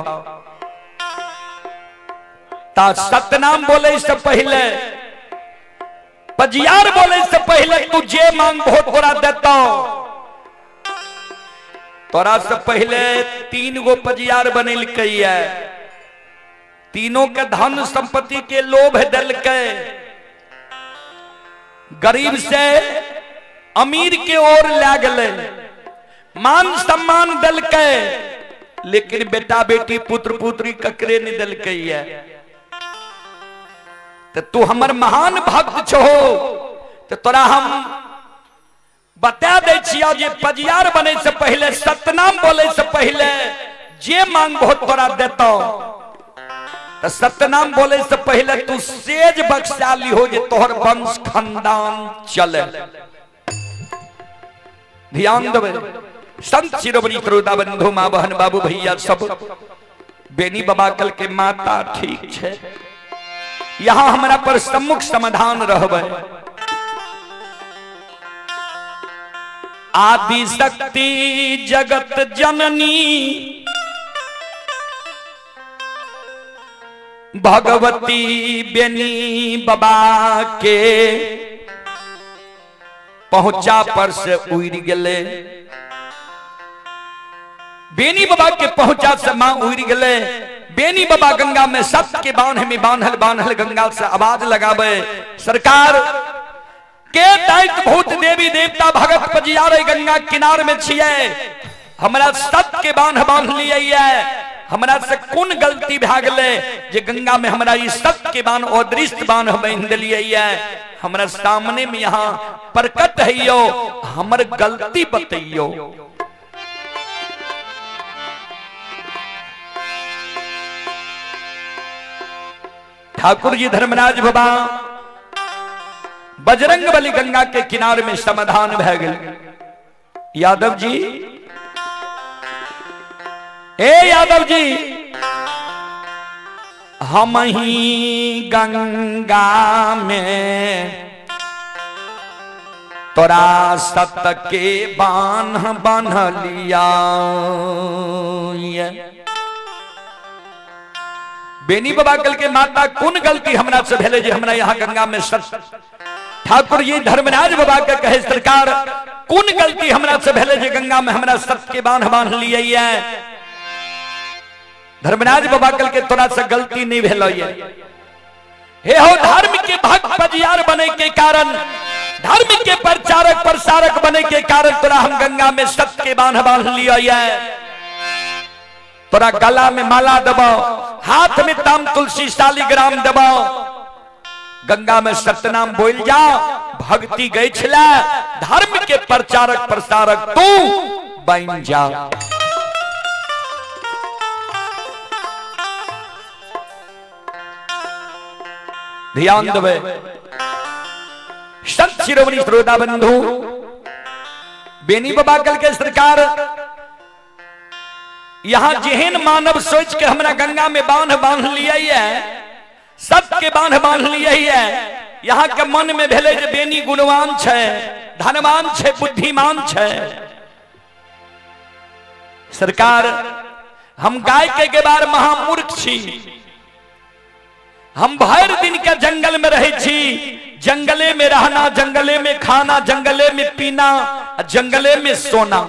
S1: ता सतनाम बोले से पहले पजियार बोले से पहले तू जे मांग हो तोरा देता। तोरा से पहले 3 गो पजियार बनेलकै है, तीनों के धन संपत्ति के लोभ दिलकै, गरीब से अमीर के ओर लै गेलै, मान सम्मान दिलकै, लेकिन बेटा बेटी पुत्र पुत्री ककरे नहीं दिलकै है। तो तू हमर महान भक्त छो तो तोरा हम बता दै छियौ जे पजियार बने से पहले सतनाम बोले से पहले जे मांग बहुत तोरा देतौ। तो सतनाम बोले से पहले तू सेज बख्शा लिहो जे तोहर वंश खानदान चले। ध्यान देबै संत शिरोमणि श्रोता बंधु माँ बहन बाबू भैया सब बेनी बाबा कल के माता ठीक छे, यहां हमरा पर सम्मुख समाधान रहबै। आदि शक्ति जगत जननी भगवती बेनी बाबा के पहुंचा पर से उड़ गले। बेनी बाबा के पहुंचा से मां उड़ गले। बेनी बाबा गंगा में सत के बांध में बांधल बांधल गंगा से आवाज लगावे, सरकार के दैत्य भूत देवी देवता भगत पजियारे गंगा किनार में छिए, हमरा सत के बांध बांध लिए, हमरा से कोन गलती भए गेलै जे गंगा में हमरा ई सत के बांध अदृश्य बांध बांध दिलिए, हमरा सामने में यहाँ प्रकट हैयो, हमर गलती बतैयो। ठाकुर जी धर्मराज बाबा बजरंग बली गंगा के किनारे में समाधान भए गेल। यादव जी, ए यादव जी, हम ही गंगा में तोरा सत के बान्ह बान्हलिया। बेनी बाबा कल के माता कोन गलती हमरा से भेले जे हमरा यहाँ गंगा में सत। ठाकुर जी धर्मराज बाबा के कहे, सरकार कोन गलती हमरा से भेलै जे गंगा में हमरा सत्य के बांध बांध लिए ये? धर्मराज बाबा कल के तोरा से गलती नहीं भेल ये। हे हो धर्म के भक्त पजियार बने के कारण, धर्म के प्रचारक प्रसारक बने के कारण तोरा हम गंगा में सत्य के बांध बांध लिया ये। तोरा गला में माला दबाओ, हाथ में ताम तुलसी शालिग्राम दबाओ, गंगा में सत्यनाम बोल जा, भक्ति गई छला, धर्म के प्रचारक प्रसारक तू बन जा। ध्यान देवे संत शिरोमणि श्रोता बंधु, बेनी बाबा कल के सरकार यहां जेहन मानव सोच के हमरा गंगा में बांध बांध लिए है, सत्य के बांध बांध लिए है, यहाँ के मन में भेले जे बेनी गुणवान छे, धनवान छे, बुद्धिमान छे। सरकार हम गाय के गेबार महामूर्ख छी, हम भर दिन के जंगल में रहे छी, जंगले में रहना, जंगले में खाना, जंगले में पीना, जंगले में सोना।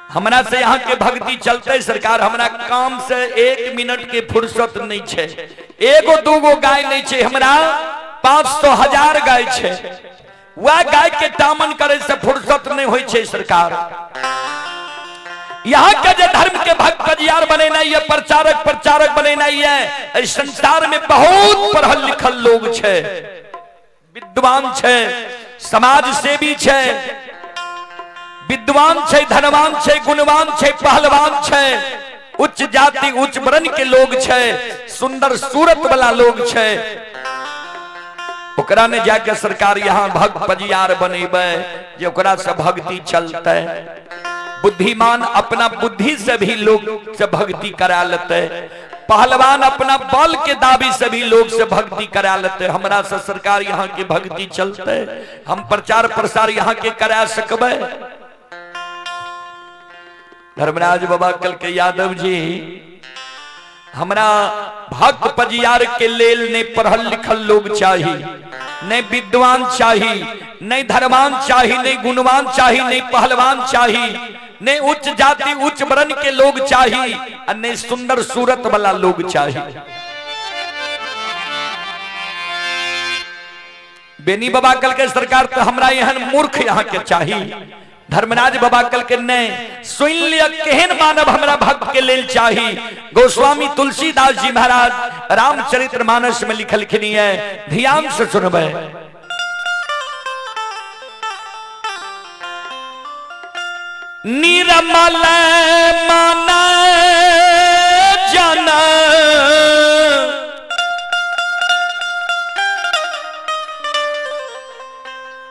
S1: हमरा से यहाँ के भक्ति चलते सरकार, हमरा काम से 1 मिनट के फुर्सत नहीं छे, एगो दूगो गाय नहीं छे, हमरा 500 हजार गाय छे, वह गाय के दामन करे से फुर्सत नहीं होई छे सरकार। यहाँ के जो धर्म के भक्त पजियार बनेना है, प्रचारक प्रचारक बनेना है, इस संसार में बहुत पढ़ल लिखल लोग छे, विद्वान छे, समाज सेवी छे, विद्वान छे, धनवान छे, गुणवान छे, पहलवान छे, उच्च जाति उच्च वर्ण के लोग छे, सुंदर सूरत वाला लोग छे, ओकरा ने जाके सरकार यहाँ भक्त पजियार बनेबै जे ओकरा से भक्ति चलते। बुद्धिमान अपना बुद्धि से भी लोग से भक्ति करा लेते, पहलवान अपना बल के दाबी से भी लोग से भक्ति करा लेते। हमरा से सरकार यहाँ के भक्ति चलते, हम प्रचार प्रसार यहाँ के करा सकबै। धर्मराज बाबा कल के यादव जी हमरा भक्त पजियार के लेल ने पढ़ल लिखल लोग चाही, ने विद्वान चाही, ने धर्मान चाही, ने गुणवान चाही, ने पहलवान चाही, ने उच्च जाति उच्च वर्ण के लोग चाही, और ने सुंदर सूरत वाला लोग चाही। बेनी बाबा कल के सरकार तो हमरा एहन मूर्ख यहाँ के चाही। धर्मराज बाबा कल के नहीं सुन लिया केहन मानव हमरा भक्त के लेल चाही। गोस्वामी तुलसीदास जी महाराज रामचरित्र मानस में लिखल खिनी है, ध्यान से सुनबे। निरमल मन जन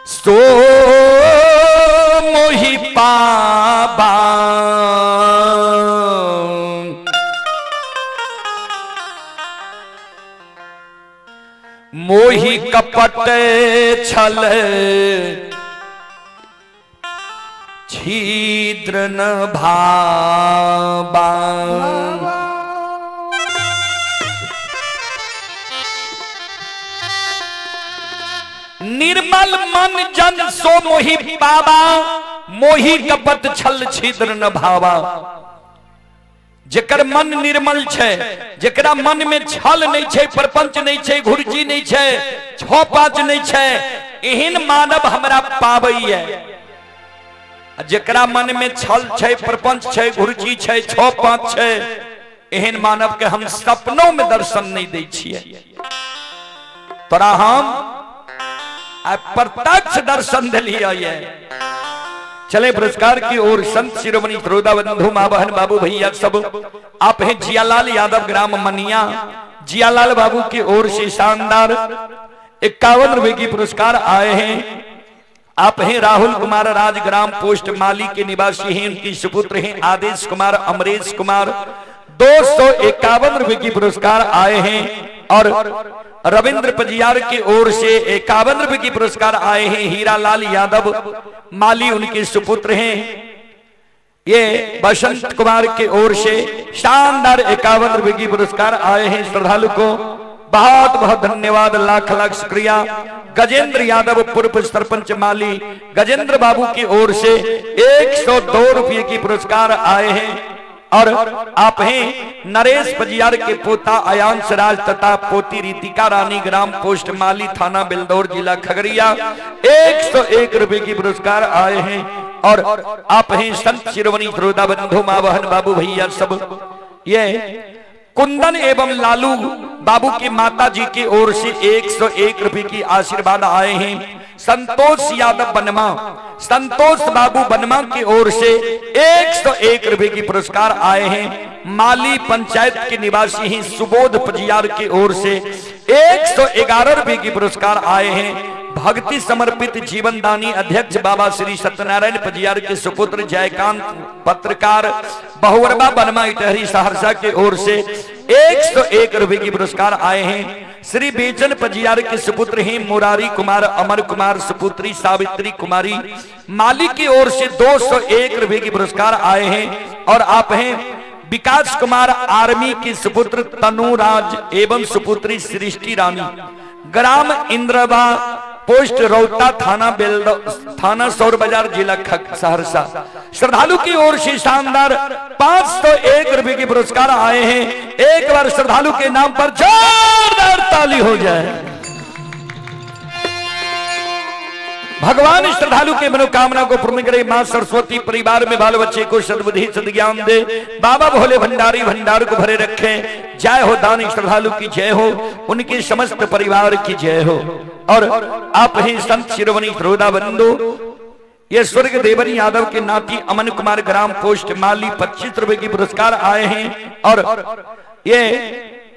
S1: सो मोहि पाबा, मोहि कपट छल छिद्र न भाबा। निर्मल मन जन सो मोहि पाबा, मोहि कपट छल छिद्र न भावा। जेकर मन निर्मल छे, जेकरा मन में छल नहीं छे, प्रपंच नहीं छे, घुर्ची नहीं छे, छो पांच नहीं छे, एहन मानव हमरा पाबैये। जेकरा मन में छल छे, प्रपंच छे, घुर्ची छे, छो पांच छे, एहन मानव के हम सपनों में दर्शन नहीं दै छियै। तोरा हम प्रत्यक्ष दर्शन दिलियै। चले पुरस्कार की ओर। संत शिरोमणि श्रोता बंधु माँ बहन बाबू भैया सब, आप हैं जियालाल यादव ग्राम मनिया, जियालाल बाबू की ओर से शानदार 51 रुपए की पुरस्कार आए हैं। आप हैं राहुल कुमार राजग्राम पोस्ट माली के निवासी हैं, उनकी सुपुत्र हैं आदेश कुमार अमरेश कुमार, 251 रुपए की पुरस्कार आए हैं। और रविंद्र पजियार की ओर से 51 रुपए की पुरस्कार आए हैं। हीरालाल यादव माली उनके सुपुत्र हैं। ये बसंत कुमार की ओर से शानदार 51 रुपए की पुरस्कार आए हैं श्रद्धालु को। बहुत बहुत धन्यवाद, लाख लाख शुक्रिया। गजेंद्र यादव पूर्व सरपंच माली गजेंद्र बाबू की ओर से 102 रुपये की पुरस्कार आए हैं। और आप हैं नरेश पजियार के पोता अयांश राज तथा पोती रितिका रानी, ग्राम पोस्ट माली, थाना बेलदौर, जिला खगड़िया, 101 रुपए की पुरस्कार आए हैं। और आप हैं संत शिरोमणि श्रोता बंधु माँ बहन बाबू भैया सब, ये कुंदन एवं लालू बाबू की माता जी की ओर से 101 रुपए की आशीर्वाद आए हैं। संतोष यादव बनमा, संतोष बाबू बनमा की ओर से 101 रुपए की पुरस्कार आए हैं। माली पंचायत के निवासी ही सुबोध पजियार की ओर से 111 रुपए की पुरस्कार आए हैं। भक्ति समर्पित जीवनदानी अध्यक्ष बाबा श्री सत्यनारायण पजियार के सुपुत्र जयकांत पत्रकार बहुअरबा बनमा इटहरी सहरसा के ओर से 101 रुपए की पुरस्कार आए हैं। श्री बेचन पजियार के सुपुत्र हैं मुरारी कुमार, अमर कुमार, सुपुत्री सावित्री कुमारी माली की ओर से 201 रुपए की पुरस्कार आए हैं। और आप हैं विकास कुमार आर्मी के सुपुत्र तनुराज एवं सुपुत्री सृष्टि रानी, ग्राम इंद्रवा, पोस्ट रौता, थाना बेलदौ, थाना सौर बाजार, जिला सहरसा। श्रद्धालु की ओर से शानदार 501 रुपए के पुरस्कार आए हैं। एक बार श्रद्धालु के नाम पर जोरदार ताली हो जाए। भगवान श्रद्धालु के मनोकामना को पूर्ण करे। मां सरस्वती परिवार में बाल बच्चे को सद्बुद्धि सद्ज्ञान दे। बाबा भोले भंडारी भंडार को भरे रखे। जय हो दानी श्रद्धालु की जय हो, उनके समस्त परिवार की जय हो। और आप ही संत शिरोमणि श्रोता बंधु, ये स्वर्ग देवरी यादव के नाती अमन कुमार, ग्राम पोस्ट माली, 25 रुपए की पुरस्कार आए हैं। और ये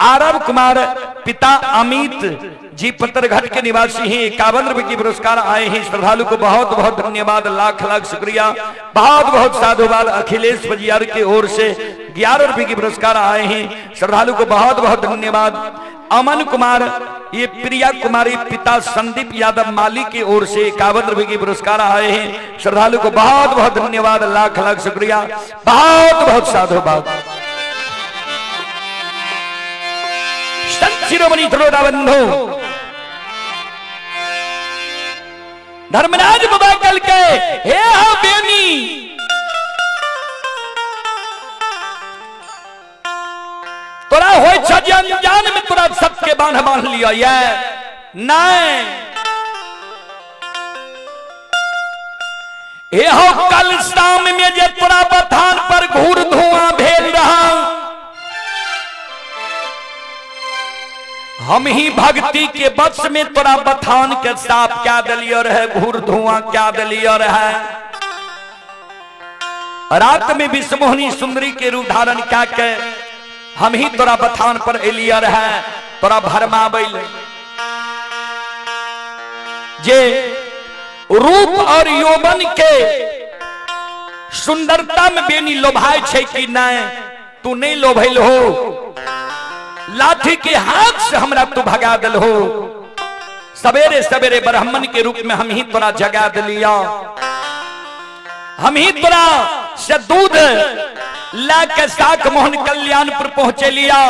S1: आरव कुमार पिता अमित जी पत्थरघट के निवासी हैं, 51 रुपए की पुरस्कार आए हैं। श्रद्धालु को बहुत बहुत धन्यवाद, लाख लाख शुक्रिया, बहुत बहुत साधुवाद। अखिलेश पजियार की ओर से 11 रुपए की पुरस्कार आए हैं। श्रद्धालु को बहुत बहुत धन्यवाद। अमन कुमार ये प्रिया कुमारी पिता संदीप यादव माली की ओर से 51 रुपए की पुरस्कार आए हैं। श्रद्धालु को बहुत बहुत धन्यवाद, लाख लाख शुक्रिया, बहुत बहुत साधुवाद। संत शिरोमणि श्रोता बंधु, धर्मराज बाबा कल के हे हो बेनी, तोरा हो जे अनजान में तोरा सबके बांध बांध लिया ये नहीं। हे हो कल शाम में जे तोरा बथान पर घूर धुआं भेल रहा, हम ही भक्ति के बस में तोरा बथान के साफ क्या दिलियो रहे, घूर धुआं क्या दिलियो रहे। रात में विश्वमोहिनी सुंदरी के रूप धारण क्या के हम ही तोरा बथान पर एलिया रहे, तोरा भरमाबैल। जे रूप और यौवन के सुंदरता में बेनी लोभाय छै कि नहीं, तू नहीं लोभैल हो, लाठी के हाथ से हमरा तू भगा दिल हो। सवेरे सवेरे ब्राह्मण के रूप में हम ही तोरा जगा दिलिया, हम ही तोरा से दूध ला के साख मोहन कल्याणपुर पहुंचे लिया,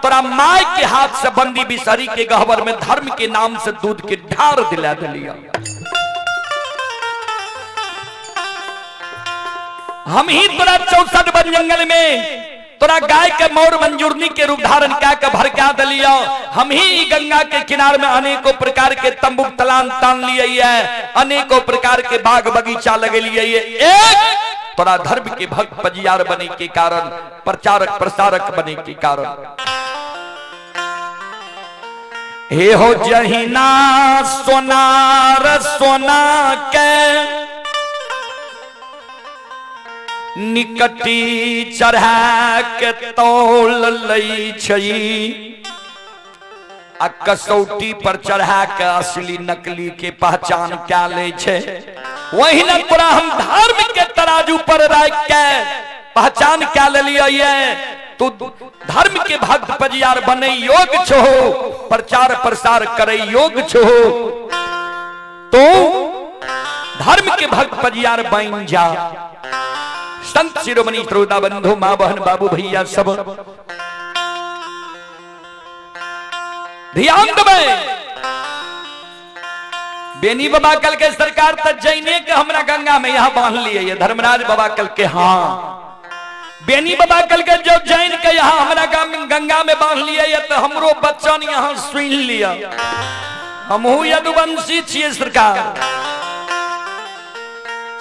S1: तोरा माय के हाथ से बंदी बिसरी के गहबर में धर्म के नाम से दूध के ढार दिला दिलिया। हम ही तोरा 64 वन जंगल में तोरा गाय के मोर मंजूरनी के रूप धारण क्या के भड़का दिलिया। हम ही गंगा के किनार में अनेकों प्रकार के तंबू तलान तान लिए है, अनेकों प्रकार के बाग बगीचा लगे लिए। एक तोरा धर्म के भक्त पजियार बने के कारण, प्रचारक प्रसारक बने के कारण। हे हो जहिना सोनार सोना के निकटी चढ़ा के तौल लै छै, आ कसौटी पर चढ़ा के असली नकली के पहचान क्या ले छै, वही न तोरा हम धर्म के तराजू पर राख के पहचान क्या ले लिये। तू धर्म के भक्त पजियार बने योग छो, प्रचार प्रसार करे योग छो, तो धर्म के भक्त पजियार बन जा। संत शिरोमणि श्रोता बंधु माँ बहन बाबू भैया सब, ध्यान देबै। बेनी बाबा कल के सरकार त जैने के हमरा गंगा में यहाँ बांध लिए। ये धर्मराज बाबा कल के हाँ बेनी बाबा कल के जो जैन के यहाँ हमरा गंगा में बांध लिए ये तो हमरो बच्चन यहाँ सुन लिया, हमहू यदुवंशी छियै सरकार।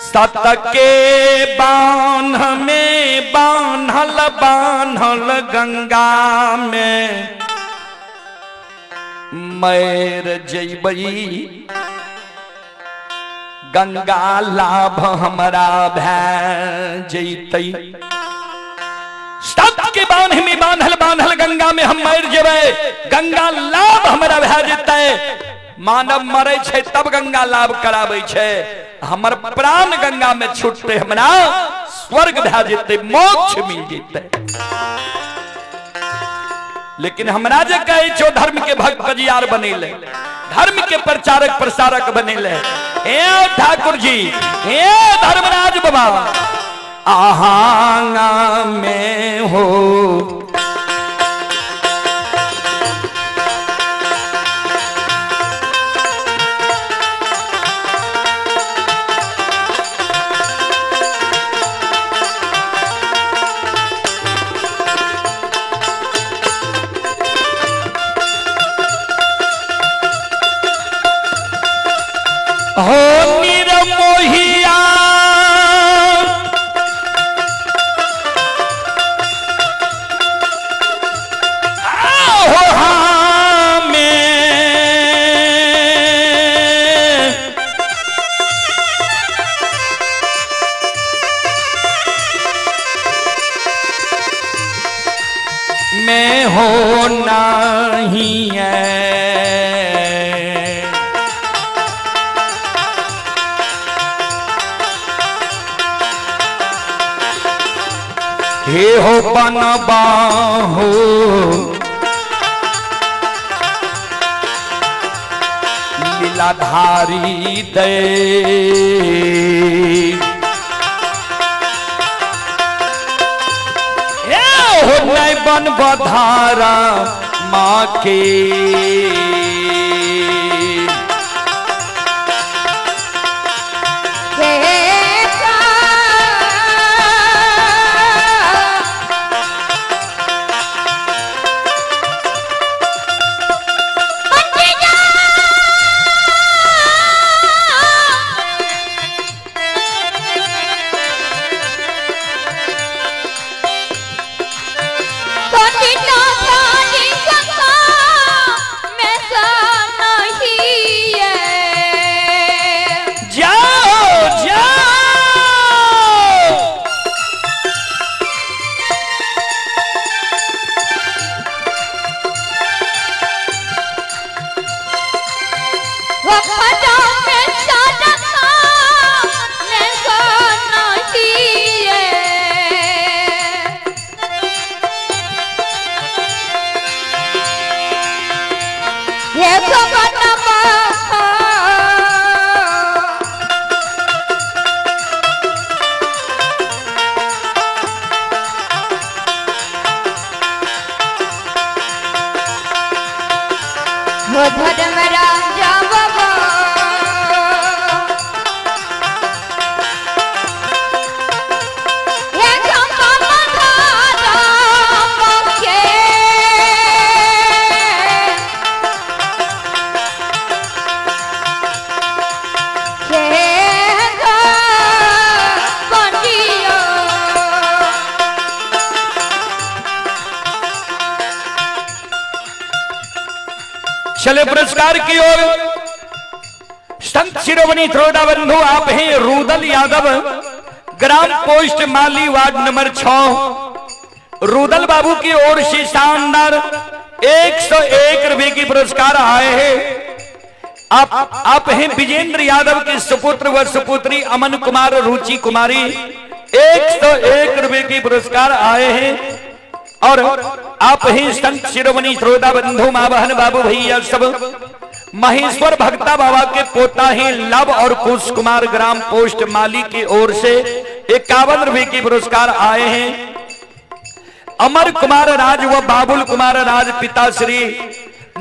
S1: सत के बांध में बांधल बांधल गंगा में मैर जैबई, गंगा लाभ हमरा भै जैतै। सत के बांध में बांधल बांधल गंगा में हम मर जेबै, गंगा लाभ हमरा भै जेतै। मानव मरे छै तब गंगा लाभ कराबै छै, हमर प्राण गंगा में छूटते हमरा स्वर्ग भै जेतै, मोक्ष मिल जेतै। लेकिन हमरा जे कहै छौ धर्म के भक्त बजियार बनेले, धर्म के प्रचारक प्रसारक बनेले, हे ठाकुर जी, हे धर्मराज बाबा, आहांगा में हो हो निरमोहिया हो हमें में हो नहीं है। हे हो बनबाहो लीलाधारी दे, हे हो नहीं बन बधारा माँ के। जाओ जाओ
S2: धर्मराजा बाबा हे खम्मा मधारा के हे पंडियो।
S1: चले पुरस्कार की ओर। संत शिरोमणि त्रोड़ा बंधु आप हैं रूदल यादव, ग्राम पोस्ट माली वार्ड नंबर 6। रूदल बाबू की ओर से शानदार 101 रुपए की पुरस्कार आए हैं। आप हैं विजेंद्र यादव के सुपुत्र व सुपुत्री अमन कुमार रुचि कुमारी, 101 रुपए की पुरस्कार आए हैं। और आप ही संत शिरोमणि श्रोता बंधु माँ बहन बाबू भैया सब महेश्वर भक्ता बाबा के पोता ही लव और कुश कुमार ग्राम पोस्ट माली की ओर से 51 रुपए की पुरस्कार आए हैं। अमर कुमार राज व बाबुल कुमार राज पिता श्री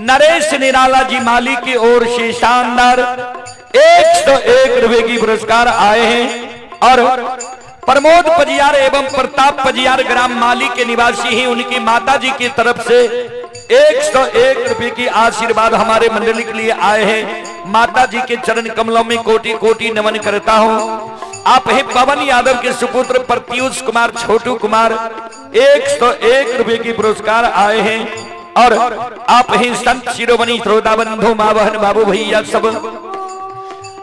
S1: नरेश निराला जी माली की ओर से शानदार 101 रुपए की पुरस्कार आए हैं। और प्रमोद पजियार एवं प्रताप पजियार ग्राम माली के निवासी हैं, उनकी माता जी की तरफ से 101 रुपए की आशीर्वाद हमारे मंडली के लिए आए हैं। माता जी के चरण कमलों में कोटि कोटि नमन करता हूं। आप हैं पवन यादव के सुपुत्र प्रत्यूष कुमार छोटू कुमार, 101 रुपए की पुरस्कार आए हैं। और आप हैं संत शिरोमणि श्रोता बंधु माँ बहन बाबू भैया सब,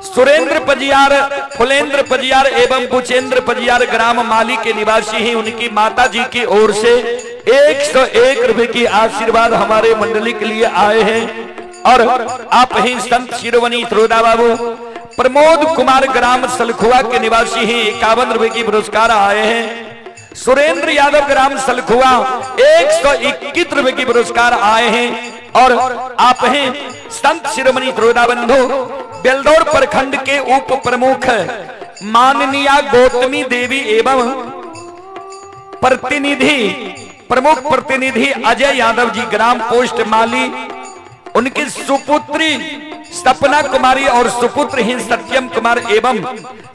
S1: सुरेंद्र पजियार, फुलेंद्र पजियार एवं कुचेंद्र पजियार ग्राम माली के निवासी हैं, उनकी माता जी की ओर से 101 रुपए की आशीर्वाद हमारे मंडली के लिए आए हैं। और आप हैं संत शिरोमणि श्रोता बाबू प्रमोद कुमार ग्राम सलखुआ के निवासी हैं, 51 रुपए की पुरस्कार आए हैं। सुरेंद्र यादव ग्राम सलखुआ 121 रुपए की पुरस्कार आए हैं। और आप हैं संत शिरोमणि श्रोता बंधु बेलदौर प्रखंड के उप प्रमुख माननीय गौतमी देवी एवं प्रतिनिधि प्रमुख प्रतिनिधि अजय यादव जी ग्राम पोस्ट माली, उनकी सुपुत्री सपना कुमारी और सुपुत्र ही सत्यम कुमार एवं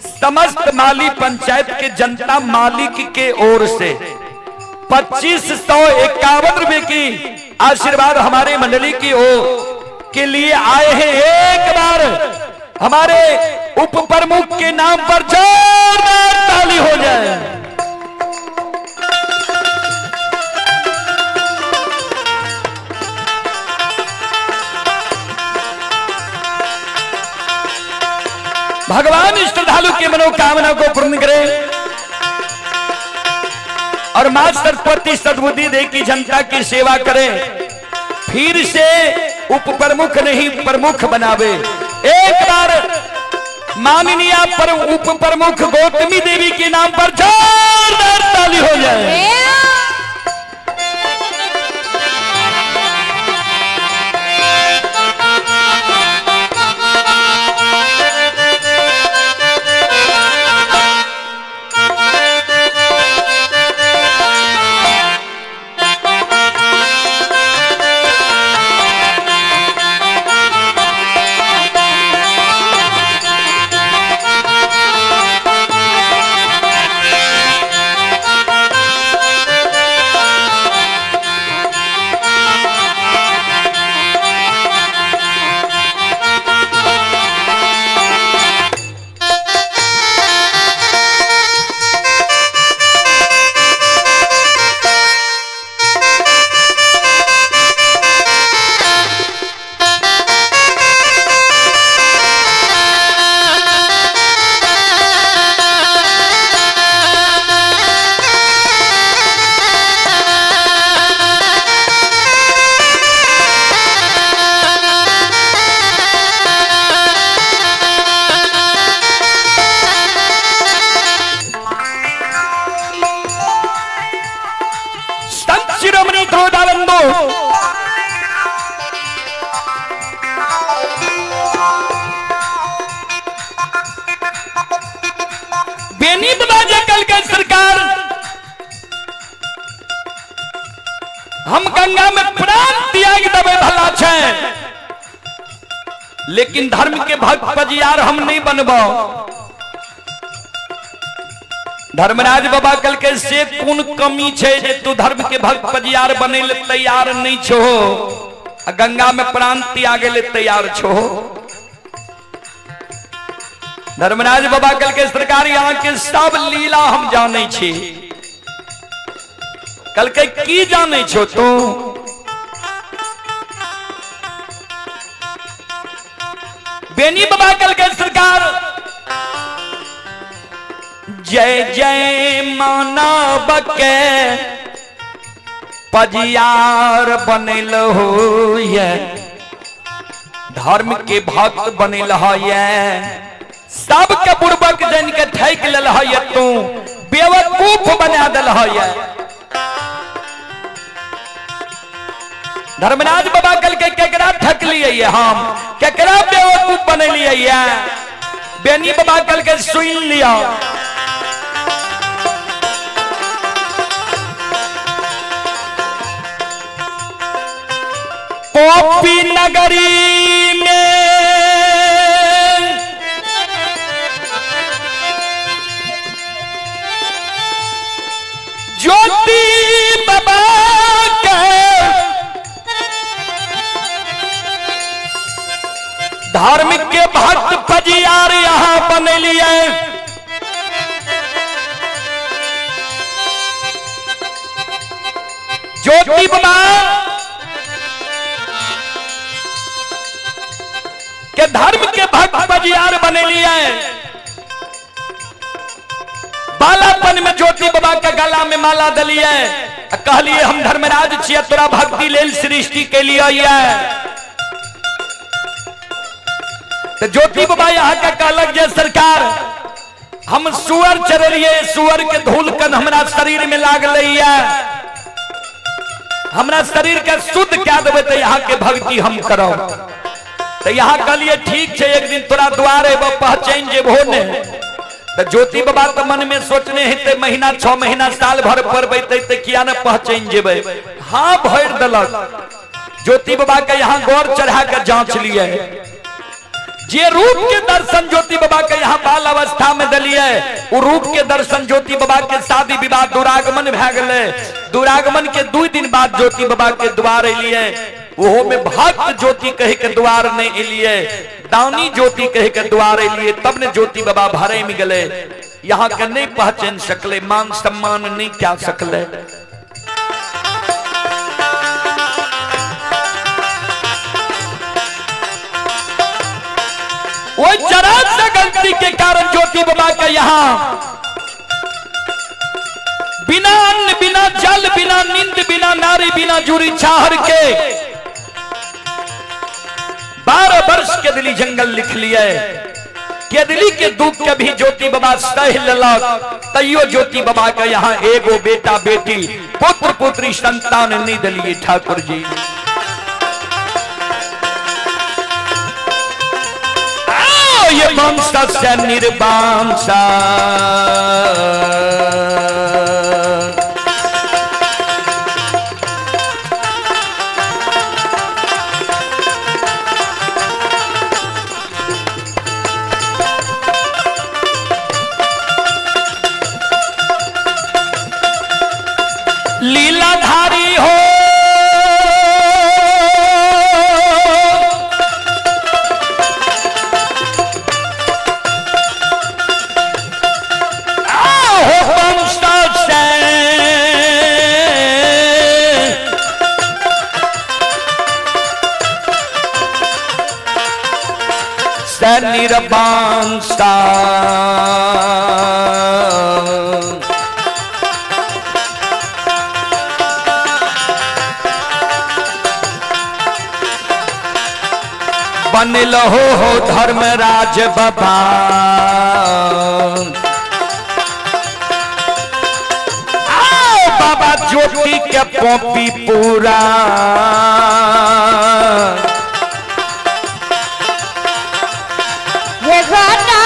S1: समस्त माली पंचायत के जनता मालिक के ओर से 2551 रुपए की आशीर्वाद हमारे मंडली की ओर के लिए आए हैं। एक बार हमारे उप प्रमुख के नाम पर जोरदार ताली हो जाए। भगवान श्रद्धालु की मनोकामना को पूर्ण करे और मां सरस्वती सद्बुद्धि दे की जनता की सेवा करे, फिर से उप प्रमुख नहीं प्रमुख बनावे। एक बार माननीय पर उप प्रमुख गौतमी देवी के नाम पर जोरदार ताली हो जाए। संत शिरोमणि श्रोता बंधु, बेनी बाबा जे कल के सरकार हम गंगा में प्राण त्याग देवे भला छे, लेकिन धर्म के भक्त पजियार हम नहीं बनबो। धर्मराज बाबा कल के से कोन कमी छे जे तू धर्म के भक्त पजियार बने ले तैयार नहीं छो, आ गंगा में प्राण त्यागे ले तैयार छो। धर्मराज बाबा कल के सरकार यहाँ के सब लीला हम जाने छी। कल के की जाने छो तू? बेनी बाबा कल के सरकार जय जय मानव के पजियार बनल हो, धर्म के भक्त बनल है, सबके बुर्बक जन के ठैक लेल है, तू बेवकूफ बना दिल है। धर्मराज बाबा कल के केकरा ठक लिए हम, केकरा बेवकूफ बनेलिए? बेनी बाबा कल के सुन लिया, पॉपी नगरी में ज्योति बाबा के धार्मिक के भक्त पजियार यहां बनेलिए। ज्योति बाबा के धर्म के भक्त पजियार बनेलिए। बालापन में ज्योति बाबा के गला में माला दलिए, कहलिए हम धर्मराज छियै, तोरा भक्ति लेल सृष्टि के लिए। तो ज्योति बाबा यहाँ के कहलक जे सरकार हम सुअर चरलिए, सुअर के धूल कन हमरा शरीर में लागल, हमरा शरीर के शुद्ध कए देबै तो यहाँ के भक्ति हम करब। तो यहाँ कहलिए ठीक छै, एक दिन तोरा द्वार एबो पहचान जेबहो ने। तो ज्योति बाबा तो मन में सोचने हेतै महीना 6 महीना साल भर परबैतै तो किया ने पहचान जेबै। हाँ भरि देलक। ज्योति बाबा के यहाँ गौर चढ़ा के जांच लिए, जे रूप के दर्शन ज्योति बाबा के यहाँ बाल अवस्था में दिलिए वो रूप के दर्शन ज्योति बाबा के शादी विवाह दुरागमन भए गेलै। दुरागमन के 2 दिन बाद ज्योति बाबा के द्वार एलिए, ओहो में भक्त ज्योति कहे के द्वार नहीं एलिए, दानी ज्योति कहे के द्वार एलिए, तब ने ज्योति बाबा भरे में गेलै। यहाँ के नहीं पहचान सकले, मान सम्मान नहीं क्या सकले। वो जरा सा गलती के कारण ज्योति बाबा के यहां बिना अन्न बिना जल बिना नींद बिना नारी बिना जुरी छाहर के 12 वर्ष के दिली जंगल लिख लिए। केदली के दुख के भी ज्योति बाबा सह लेलक, तैयो ज्योति बाबा के यहाँ एगो बेटा बेटी पुत्र पुत्री संतान नहीं दिलिए ठाकुर जी। आओ ये वंश से निर्वंश लीलाधारी हो, आओ वंश से निर्वंश। बनल हो धर्मराज बाबा, आओ बाबा ज्योति के पॉपी पूरा।
S2: हे घना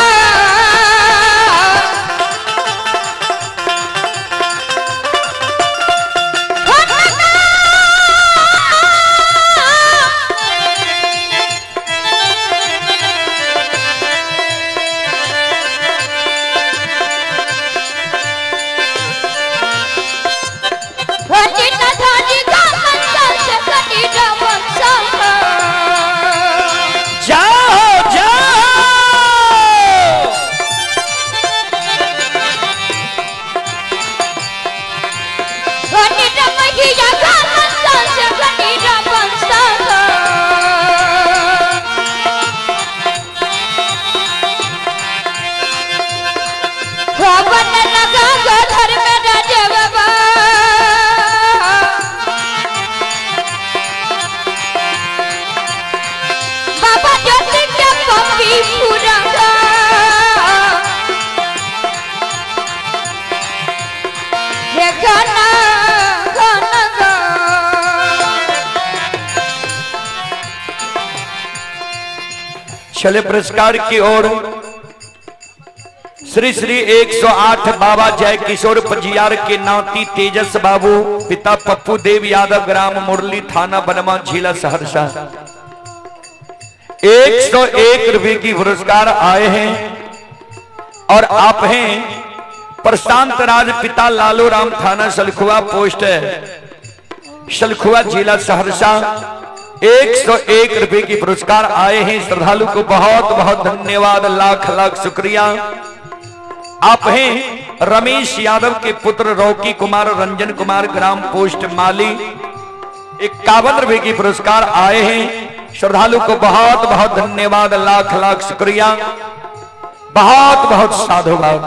S1: जाओ जाओ।
S2: बाबा ज्योति के पपी पूरा हे गाना गाना गा।
S1: चले पुरस्कार की ओर। श्री श्री 108 बाबा जय किशोर पजियार के नाती तेजस बाबू, पिता पप्पू देव यादव, ग्राम मुरली, थाना बनवा, जिला सहरसा। 101 रुपए की पुरस्कार आए हैं और आप हैं प्रशांत राज पिता लालू राम, थाना सलखुआ, पोस्ट सलखुआ, जिला सहरसा। 101 रुपए की पुरस्कार आए हैं। श्रद्धालु को बहुत बहुत धन्यवाद, लाख लाख शुक्रिया। आप हैं रमेश यादव के पुत्र रॉकी कुमार, रंजन कुमार, ग्राम पोस्ट माली। 51 रुपए की पुरस्कार आए हैं। श्रद्धालु को बहुत बहुत धन्यवाद, लाख लाख शुक्रिया, बहुत बहुत साधुवाद।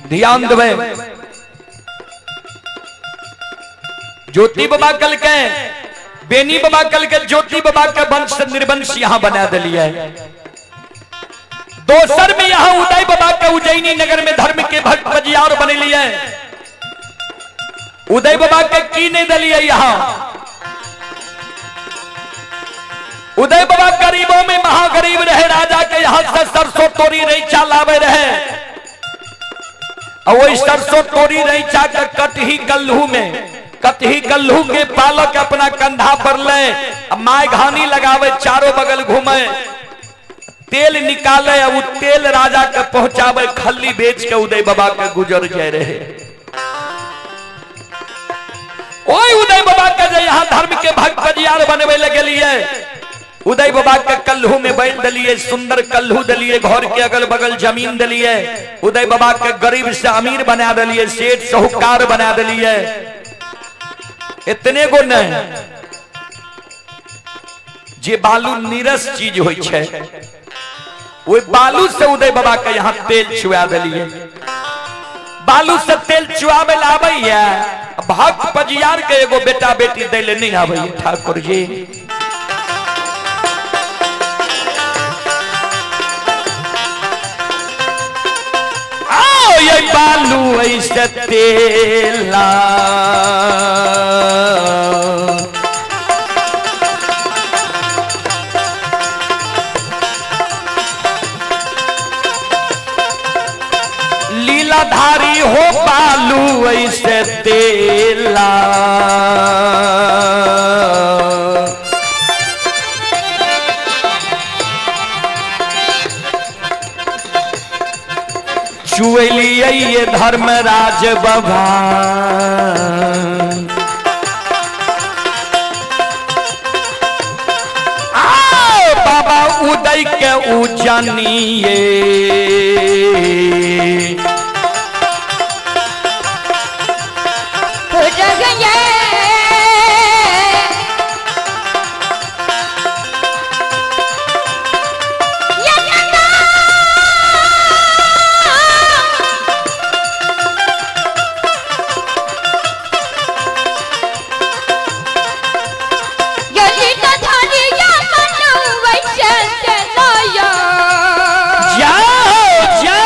S1: ध्यान देवे, ज्योति बाबा कल के, बेनी बाबा कल के, ज्योति बाबा के वंश निर्वंश यहां बना दिलिए। दोसर में यहां उदय बाबा के उज्जैनी नगर में धर्म के भक्त बजियार बने लिए। उदय बाबा के की नहीं दिलिए यहां। उदय बाबा गरीबों में महागरीब रहे, राजा के यहां से सरसों तोरी रैचा लावे रहे और वही सरसों तोरी रैचा के कटही गल्लू में, कटही गल्लू के पालक अपना कंधा पर ले, my घानी लगावे, चारों बगल घूमे, तेल निकाले और तेल राजा के पहुंचावे, खल्ली बेच के उदय बाबा के गुजर जाए रहे। ओए उदय बाबा के जे यहाँ धर्म के भक्त बजियार बनवे लगलिए, उदय बाबा के कल्हू में बैठ दिलिए, सुंदर कल्हू दिलिए, घर के अगल बगल जमीन दिलिए, उदय बाबा के गरीब से अमीर बना दिलिए, सेठ साहूकार बना दिलिए। इतने गो नहीं, जे बालू नीरस चीज होई छै, ओहि बालू से उदय बाबा के यहाँ तेल छुआ दिलिए। बालू से तेल चुआवे ला आबैया, भक्त पजियार के एगो बेटा बेटी दै ले नहीं आबैया। ठाकुर जी आओ, ये बालू ऐसे तेला लीलाधारी हो, बालू ऐसे तेला। चुएलिए ये धर्मराज बाबा, आओ बाबा उदय के उजनिए।
S2: हो जगये।
S1: जाओ जाओ।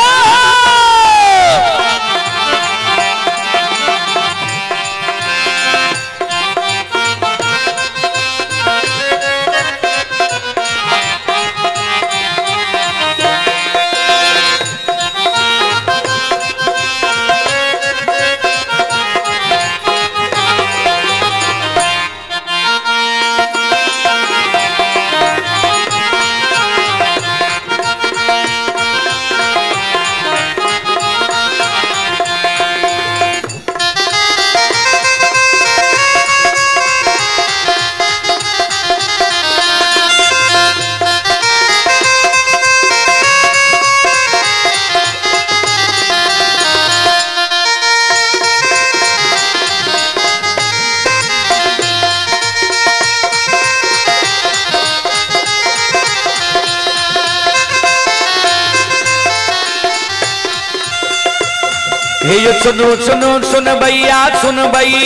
S1: हे यो सुनो सुनो सुन भैया सुन भई,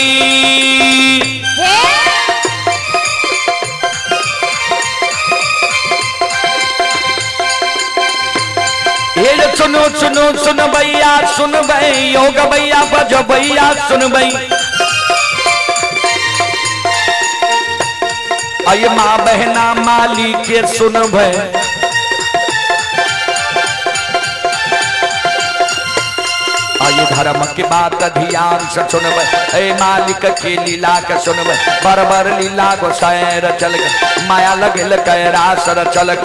S1: हे यो सुनो सुनो सुन भैया सुन भई, योग भैया बजो भैया सुन भई। अय माँ बहना माली के सुन भई, आइए धर्म के बात ध्यान से सुनब, ए मालिक के लीला के सुनब। बरबर लीला गोसाई चल, माया लगल कैरास चल।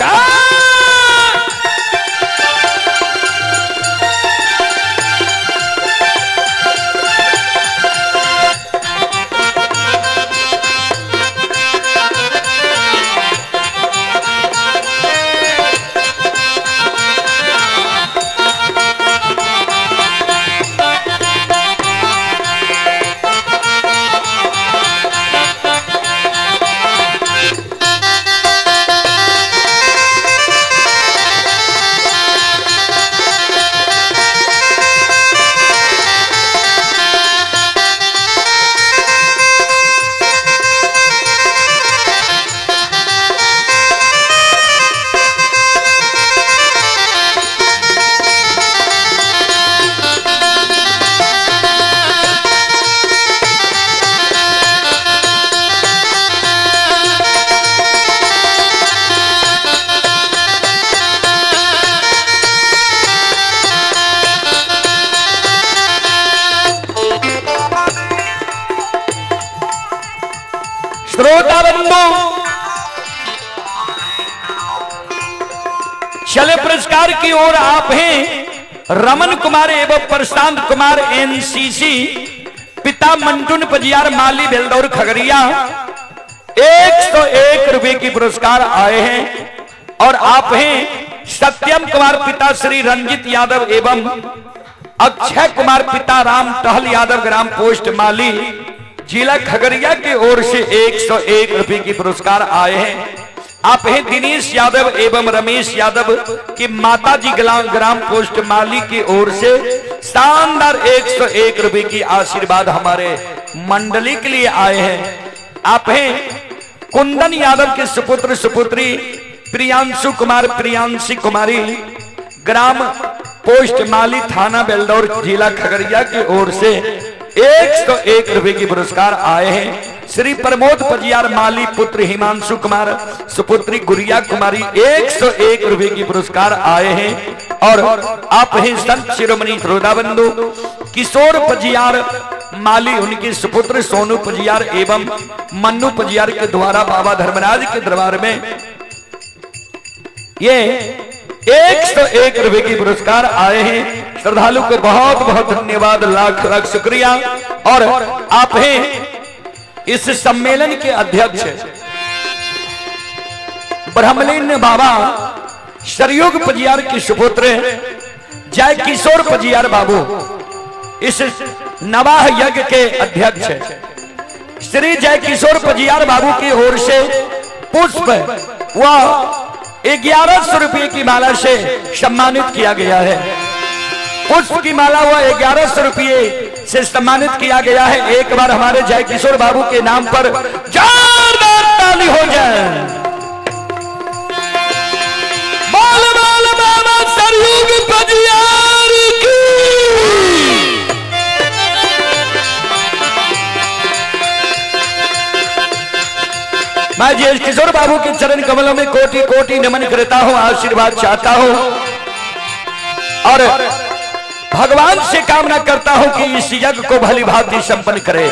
S1: श्रोता बंधु, चले पुरस्कार की ओर आप हैं रमन कुमार एवं प्रशांत कुमार एनसीसी, पिता मंटुन पजियार माली बेलदौर खगड़िया, 101 रुपए की पुरस्कार आए हैं। और आप हैं सत्यम कुमार पिता श्री रंजित यादव एवं अक्षय कुमार पिता राम टहल यादव ग्राम पोस्ट माली जिला खगड़िया की ओर से 101 रुपए की पुरस्कार आए हैं। आप हैं दिनेश यादव एवं रमेश यादव की माताजी ग्राम पोस्ट माली की ओर से शानदार 101 रुपए की आशीर्वाद हमारे मंडली के लिए आए हैं। आप हैं कुंदन यादव के सुपुत्र सुपुत्री प्रियांशु कुमार प्रियांशी कुमारी ग्राम पोस्ट माली थाना बेलदौर जिला खगड़िया की ओर से 101 रुपए की पुरस्कार आए हैं। श्री प्रमोद पजियार माली पुत्र हिमांशु कुमार सुपुत्री गुड़िया कुमारी 101 रुपए की पुरस्कार आए हैं। और आप हैं संत शिरोमणि श्रोता बंधु किशोर पजियार माली उनके सुपुत्र सोनू पजियार एवं मन्नू पजियार के द्वारा बाबा धर्मराज के दरबार में ये 101 रुपए की पुरस्कार आए हैं। श्रद्धालु को बहुत बहुत धन्यवाद, लाख लाख शुक्रिया। और आप हैं इस सम्मेलन के अध्यक्ष ब्रह्मलीन बाबा सरयुग पजियार के सुपुत्र जय किशोर पजियार बाबू, इस नवाह यज्ञ के अध्यक्ष श्री जय किशोर पजियार बाबू की ओर से पुष्प व 1100 रुपए की माला से सम्मानित किया गया है। पुष्प की माला व 1100 रुपये से सम्मानित किया गया है। एक बार हमारे जय किशोर बाबू के नाम पर जोरदार ताली हो जाए। बोल बोल बाबा सरयुग पजियार की। मैं जय किशोर बाबू के चरण कमलों में कोटि कोटि नमन करता हूं, आशीर्वाद चाहता हूं और भगवान से कामना करता हूं कि इस यज्ञ को भली भांति संपन्न करे।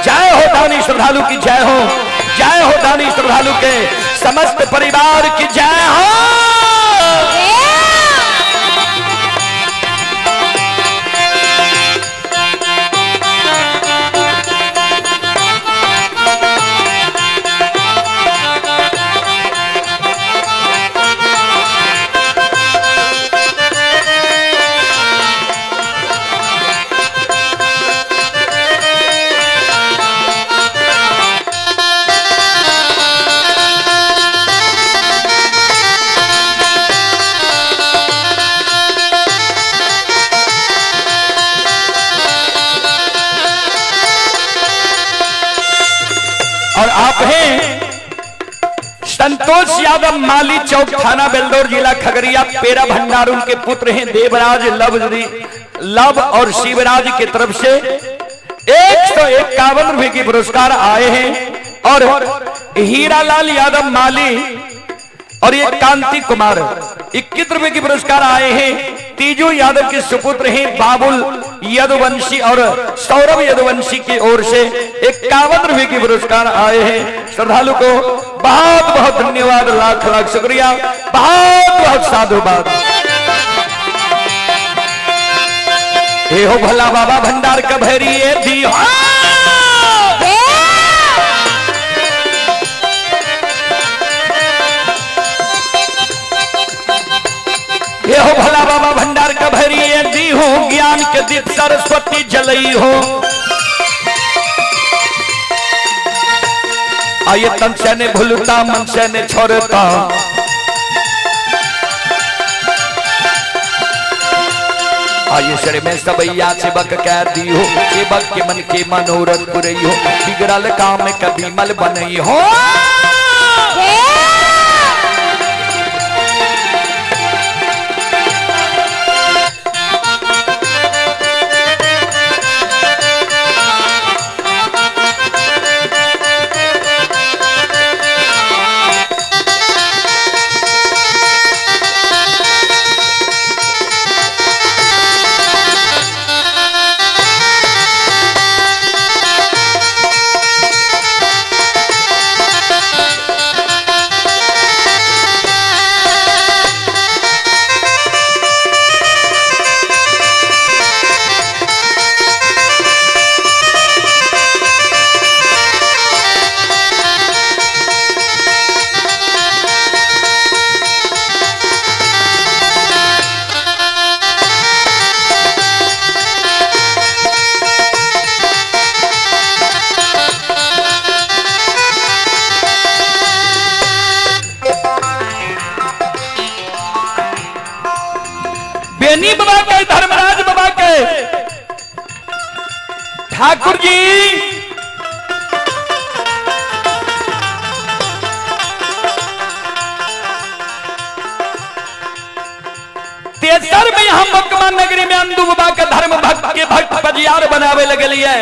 S1: जय हो दानी श्रद्धालु की जय हो, जय हो दानी श्रद्धालु के समस्त परिवार की जय हो। और आप हैं संतोष यादव माली चौक थाना बेलदौर जिला खगड़िया पेरा भंडार, उनके पुत्र हैं देवराज लव लव और शिवराज की तरफ से 151 रुपए की पुरस्कार आए हैं। और हीरालाल यादव माली और ये कांति कुमार 21 रुपए की पुरस्कार आए हैं। तीजू यादव के सुपुत्र हैं बाबुल यदुवंशी और सौरभ यदुवंशी की ओर से 51 रुपए के पुरस्कार आए हैं। श्रद्धालु को बहुत बहुत धन्यवाद, लाख लाख शुक्रिया, बहुत बहुत साधुवाद। हे हो भोला बाबा भंडार का भैरी दी। ये हो भोला बाबा भंडार का भैरी दी हो, ज्ञान के दीप सरस्वती जलई हो। आये तन से ने भूलता मन से ने छोड़ता, आये सर में सबैया सेवक कह दी हो, सेवक के मन के मनोरथ पुरई हो, बिगड़ल काम कभी मल बनई हो। बेनी बाबा के, धर्मराज बाबा के, ठाकुर जी तेसर में हम बकमा नगरी में अंदू बाबा के धर्म भक्त के भक्त पजियार बनावे लगलिए।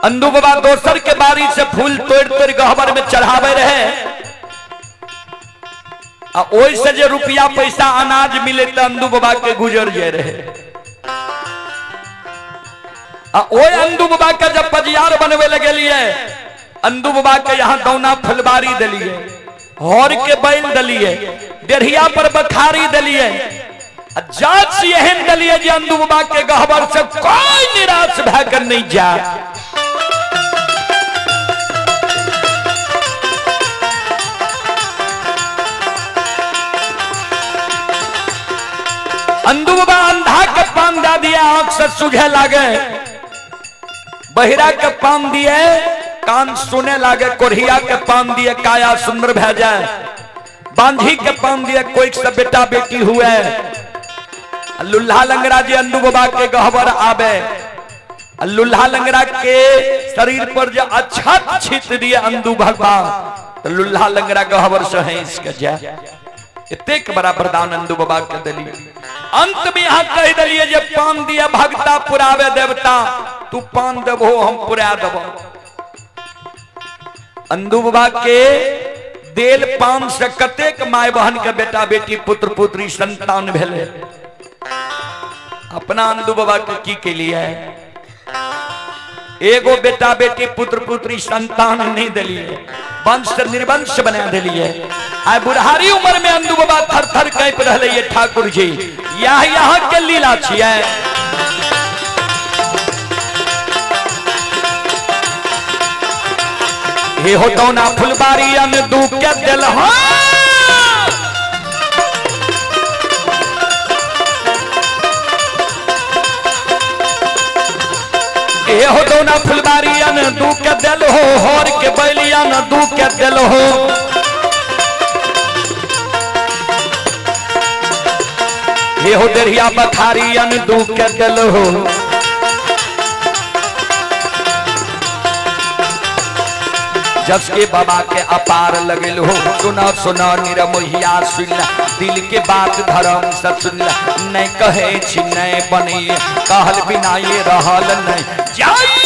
S1: अंदू बाबा दोसर के बारी से फूल तोड़ तोड़ गहबर में चढ़ावे रहे, आ ओहि से जे रुपया पैसा अनाज मिले त अंदू बाबा के गुजर जाए रहे। आ ओहि अंदू बाबा के जब पजियार बनवे लगलिए, अंदू बाबा के यहाँ दौना फुलबारी दिलिए, हर के बैल दिलिए, डेढ़िया पर बखारी दिलिए, आ जात एहन दिलिए जे अंदू बाबा के गहबर से कोई निराश भए के नहीं जा। अंदू बाबा अंधा के पान दे दिया, आंख से सूझे लागे, बहिरा के पान दिए कान सुने लागे, कोढ़िया के पान दिए काया सुंदर भै जाए, बांझी के पान दिए कोई से बेटा बेटी हुए, लुल्हा लंगड़ा जे अंदू बाबा के गहबर आवे, लुल्हा लंगड़ा के शरीर पर जो अच्छा छीत दिए अंदू भगवान, तो लुल्हा लंगड़ा गहबर से हंस के जाए। एतेक बड़ा वरदान अंदू बाबा के दिलिए। अंत में यहाँ कह दिलिए जे पान दिया भगता पुरावे देवता, तू पान देबो हम पुरा देबो। अंदू बाबा के देल पान से कतेक my बहन के बेटा बेटी पुत्र पुत्री संतान भेले। अपना अंदू बाबा के की के लिए एगो बेटा बेटी पुत्र पुत्री संतान नहीं दिलिए, वंश निर्वंश बना दिलिए। आइ बुढ़ारी उम्र में अंदू बाबा थर थर काँपि रहले ये ठाकुर जी, यह यहाँ के लीला छियै। हे हो दौना फुलबारी अंदू के दिल हो, हे हो दौना फुलबारी अंदू के दिल हो, होर के बैलिया अंदू के दिल हो। हे हो दरिया बखारी अंदू के दिल हो, जस के बाबा के अपार लगल हो। सुना सुना निरमोहिया सुन, दिल के बात धर्म से सुन, नहीं कहे छी नहीं बनी, कहल बिना ये रहल नहीं जाइए।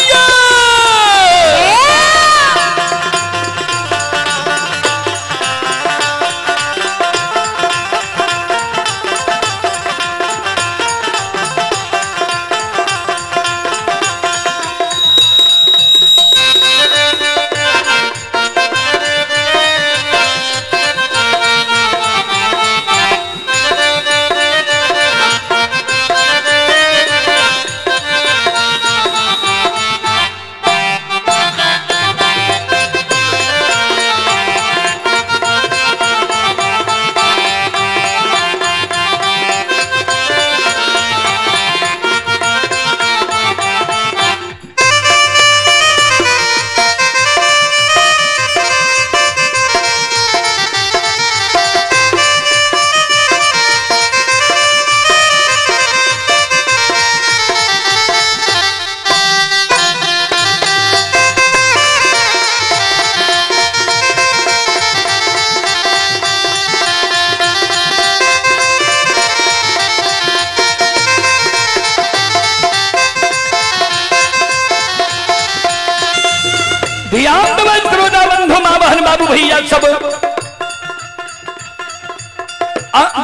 S1: भैया सब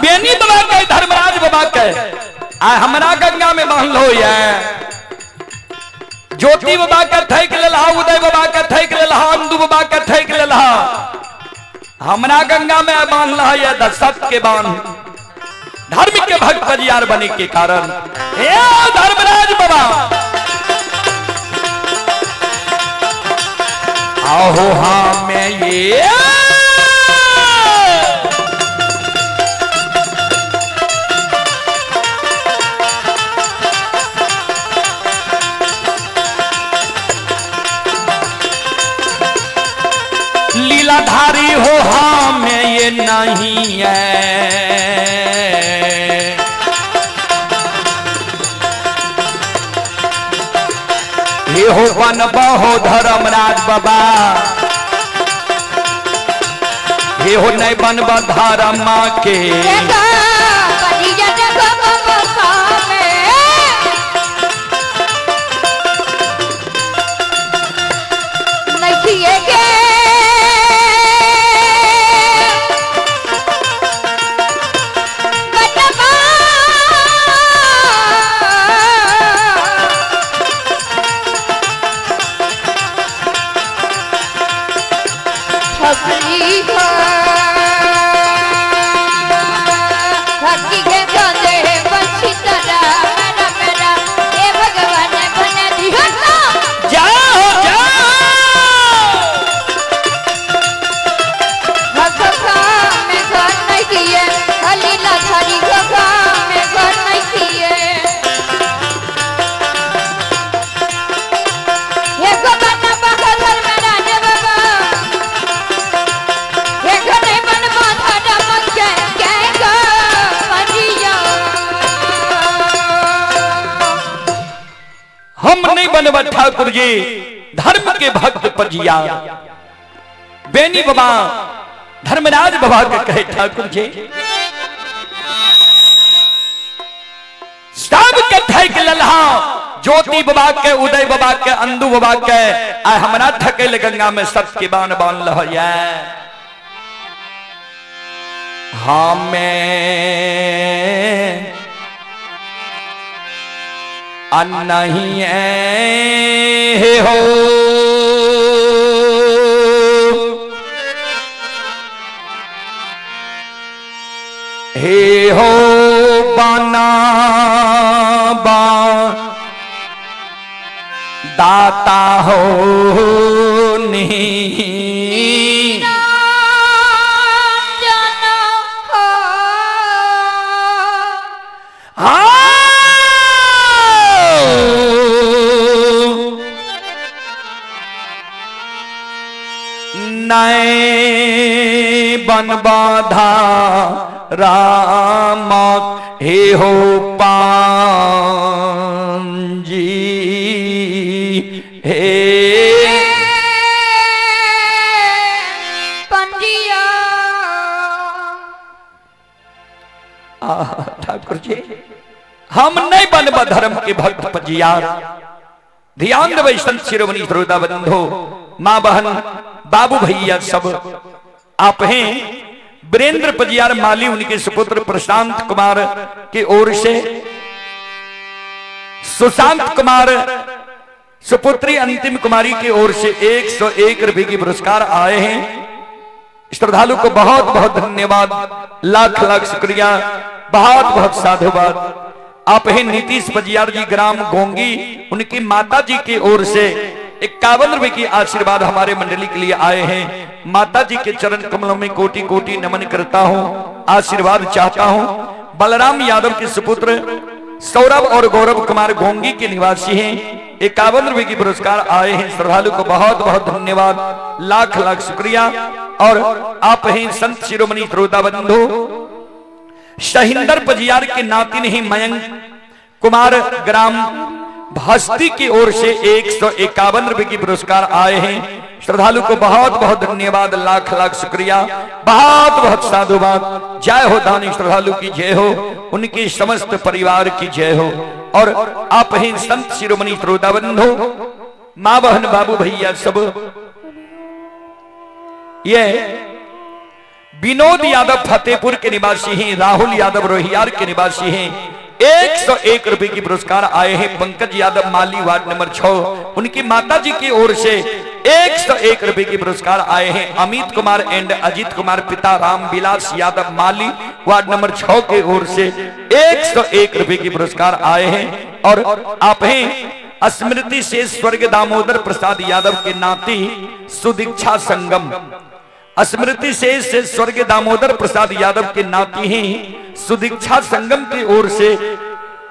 S1: बेनी बाबा के धर्मराज बाबा के आ हमरा गंगा में बांध लो ये ज्योति बाबा के थैक लेलहा, उदय बाबा के थैक लेलहा, अंदू बाबा के थैक लेलहा, हमरा गंगा में बांध लहा ये दशरथ के बांध। धर्म के भक्त बजियार बने के कारण हे धर्मराज बाबा आहो हाँ मैं ये लीलाधारी हो हाँ मैं ये नहीं है। ये हो वन बहो धर्मराज बाबा, ये हो नहीं बनब धर्म के। जाओ जाओ हम नहीं बनब ठाकुर जी धर्म के भक्त पजिया। बेनी बाबा धर्मराज बाबा के कहे ठाकुर जी सब के ठैक ललहा, ज्योति बाबा के, उदय बाबा के, अंदू बाबा के, आ हमरा ठकेल गंगा में सत के बान बान लहया। हमें नहीं है हो हे हो बना बा दाता हो नहीं। नए बन बाधा राम हे हो पांजी हे
S2: पंजिया।
S1: ठाकुर जी हम नहीं बनब धर्म के भक्त पजिया। ध्यान देवे संत शिरोमणि श्रोता बंधो, माँ बहन बाबू भैया सब आप हैं। वीरेंद्र पजियार माली उनके सुपुत्र प्रशांत कुमार की ओर से, सुशांत कुमार सुपुत्री अंतिम कुमारी की ओर से 101 रुपए की पुरस्कार आए हैं। श्रद्धालु को बहुत बहुत धन्यवाद, लाख लाख शुक्रिया, बहुत बहुत साधुवाद। आप हैं नीतीश पजियार जी ग्राम गोंगी, उनकी माता जी की ओर से 51 रुपए की आशीर्वाद हमारे मंडली के लिए आए हैं। माता जी के चरण कमलों में कोटि कोटि नमन करता हूं, आशीर्वाद चाहता हूं। बलराम यादव के सुपुत्र सौरभ और गौरव कुमार गोंगी के निवासी हैं, 51 रुपए की पुरस्कार आए हैं। श्रद्धालु को बहुत बहुत धन्यवाद, लाख लाख शुक्रिया। और आप हैं संत शिरोमणि श्रोता बंधु शहिंदर पजियार के नातिन ही मयंक कुमार ग्राम भस्ती की ओर से 151 रुपए की पुरस्कार आए हैं। श्रद्धालु को बहुत बहुत धन्यवाद, लाख लाख शुक्रिया, बहुत बहुत साधुवाद। जय हो दानी श्रद्धालु की जय हो, उनके समस्त परिवार की जय हो। और आप ही संत शिरोमणि श्रोता बंधु, माँ बहन बाबू भैया सब, ये विनोद यादव फतेहपुर के निवासी हैं, राहुल यादव रोहियार के निवासी हैं, 101 रुपए की पुरस्कार आए हैं। पंकज यादव माली वार्ड नंबर 6 उनकी माता जी की ओर से 101 रुपए की पुरस्कार आए हैं। अमित कुमार एंड अजीत कुमार पिता राम विलास यादव माली वार्ड नंबर 6 के ओर से 101 रुपए की पुरस्कार आए हैं। और आप हैं स्मृति से स्वर्ग दामोदर प्रसाद यादव के नाती सुदीक्षा संगम, स्मृति से स्वर्ग दामोदर प्रसाद यादव के नाती ही सुदीक्षा संगम की ओर से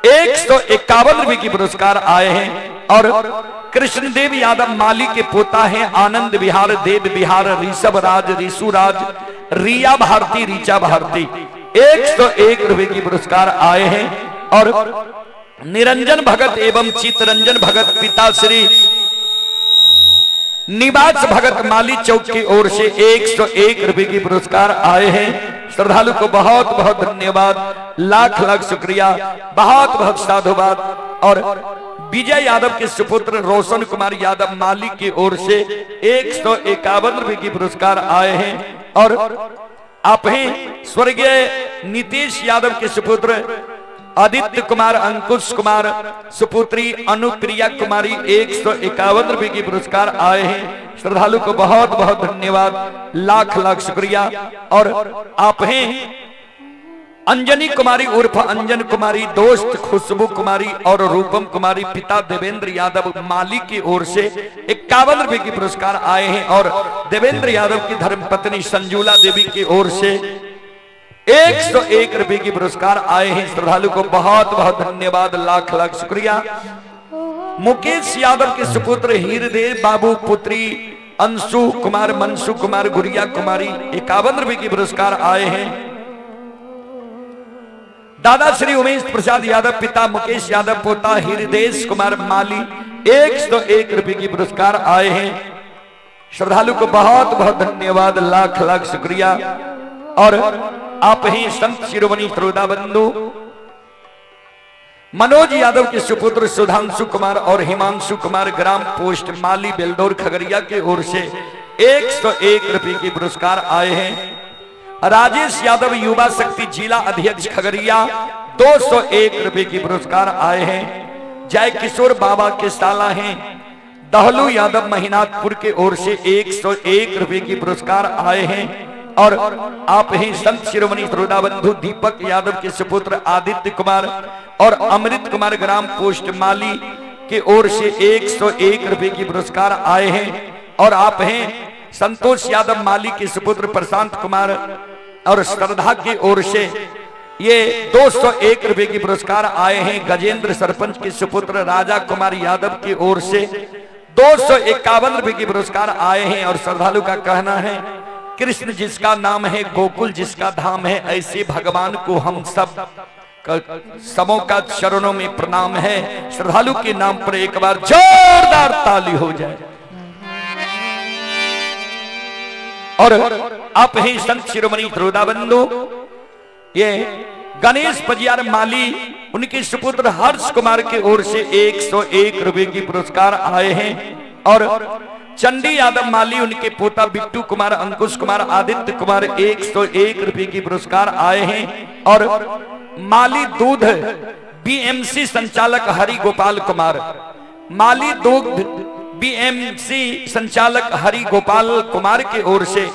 S1: 151 रुपए की पुरस्कार आए हैं। और कृष्णदेव यादव माली के पोता हैं आनंद विहार, देव विहार, ऋषभ राज, ऋषु राज, रिया भारती, ऋचा भारती, 101 रुपए की पुरस्कार आए हैं। और निरंजन भगत एवं चितरंजन भगत पिता श्री निवास भगत माली चौक की ओर से 101 रुपए की पुरस्कार आए हैं। श्रद्धालु को बहुत बहुत धन्यवाद, लाख लाख शुक्रिया, बहुत बहुत साधुवाद। और विजय यादव के सुपुत्र रोशन कुमार यादव माली की ओर से 151 रुपए की पुरस्कार आए हैं। और आप हैं स्वर्गीय नीतीश यादव के सुपुत्र आदित्य कुमार, अंकुश कुमार, सुपुत्री अनुप्रिया कुमारी, 151 रुपए की पुरस्कार आए हैं। श्रद्धालु को बहुत बहुत धन्यवाद, लाख लाख शुक्रिया। और आप हैं अंजनी कुमारी उर्फ अंजन कुमारी, दोस्त खुशबू कुमारी और रूपम कुमारी, पिता देवेंद्र यादव माली की ओर से 51 रुपए की पुरस्कार आए हैं। और देवेंद्र यादव की धर्मपत्नी संजूला देवी की ओर से 101 रुपए की पुरस्कार आए हैं। श्रद्धालु को बहुत बहुत धन्यवाद, लाख लाख शुक्रिया। मुकेश यादव के सुपुत्र हीरदेव बाबू, पुत्री अंशु कुमार, मनसु कुमार, गुड़िया कुमारी, 51 रुपए की पुरस्कार आए हैं। दादा श्री उमेश प्रसाद यादव, पिता मुकेश यादव, पोता हृदय कुमार माली, 101 रुपए की पुरस्कार आए हैं। श्रद्धालु को बहुत बहुत धन्यवाद, लाख लाख शुक्रिया। और आप ही संत शिरोमणि श्रोता बंधु मनोज यादव के सुपुत्र सुधांशु कुमार और हिमांशु कुमार, ग्राम पोस्ट माली बेलदौर खगड़िया के ओर से 101 रुपए के पुरस्कार आए हैं। राजेश यादव युवा शक्ति जिला अध्यक्ष खगड़िया, 201 रुपए के पुरस्कार आए हैं। जय किशोर बाबा के साला हैं दहलू यादव महिनाथपुर के ओर से 101 रुपए के पुरस्कार आए हैं। और आप ही संत शिरोमणि श्रोता बंधु दीपक यादव के सुपुत्र आदित्य कुमार और अमृत कुमार, ग्राम पोस्ट माली के ओर से 101 रुपए की पुरस्कार आए हैं। और आप हैं संतोष यादव माली के सुपुत्र प्रशांत कुमार और श्रद्धा की ओर से ये 201 रुपए की पुरस्कार आए हैं। गजेंद्र सरपंच के सुपुत्र राजा कुमार यादव की ओर से 251 रुपए की पुरस्कार आए हैं। और श्रद्धालु का कहना है, कृष्ण जिसका नाम है, गोकुल जिसका धाम है, ऐसे भगवान को हम सब सबों का चरणों में प्रणाम है। श्रद्धालु के नाम पर एक बार जोरदार ताली हो जाए। और आप ही संत शिरोमणि श्रोता बंधु ये गणेश पजियार माली उनके सुपुत्र हर्ष कुमार की ओर से 101 रुपए की पुरस्कार आए हैं। और चंडी यादव माली उनके पोता बिट्टू कुमार, अंकुश कुमार, आदित्य कुमार, 101 रुपए की पुरस्कार आए हैं। और माली दूध बीएमसी संचालक हरि गोपाल कुमार, माली दूध बीएमसी संचालक हरि गोपाल कुमार की ओर से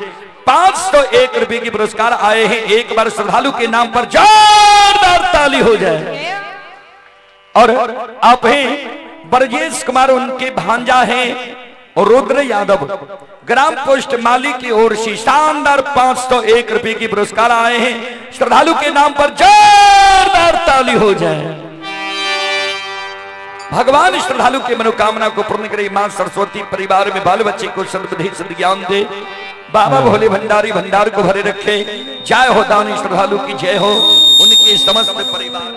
S1: 501 रुपए की पुरस्कार आए हैं। एक बार श्रद्धालु के नाम पर जोरदार ताली हो जाए। और आप हैं ब्रजेश कुमार, उनके भांजा हैं रुद्र यादव, ग्राम पोस्ट माली की ओर से शानदार 501 रुपए की पुरस्कार आए हैं। श्रद्धालु के नाम पर जोरदार ताली हो जाए। भगवान श्रद्धालु की मनोकामना को पूर्ण करे। मां सरस्वती परिवार में बाल बच्चे को सद्बुद्धि सद्ज्ञान दे। बाबा भोले भंडारी भंडार को भरे रखे। जय हो दानी श्रद्धालु की जय हो, उनके समस्त परिवार।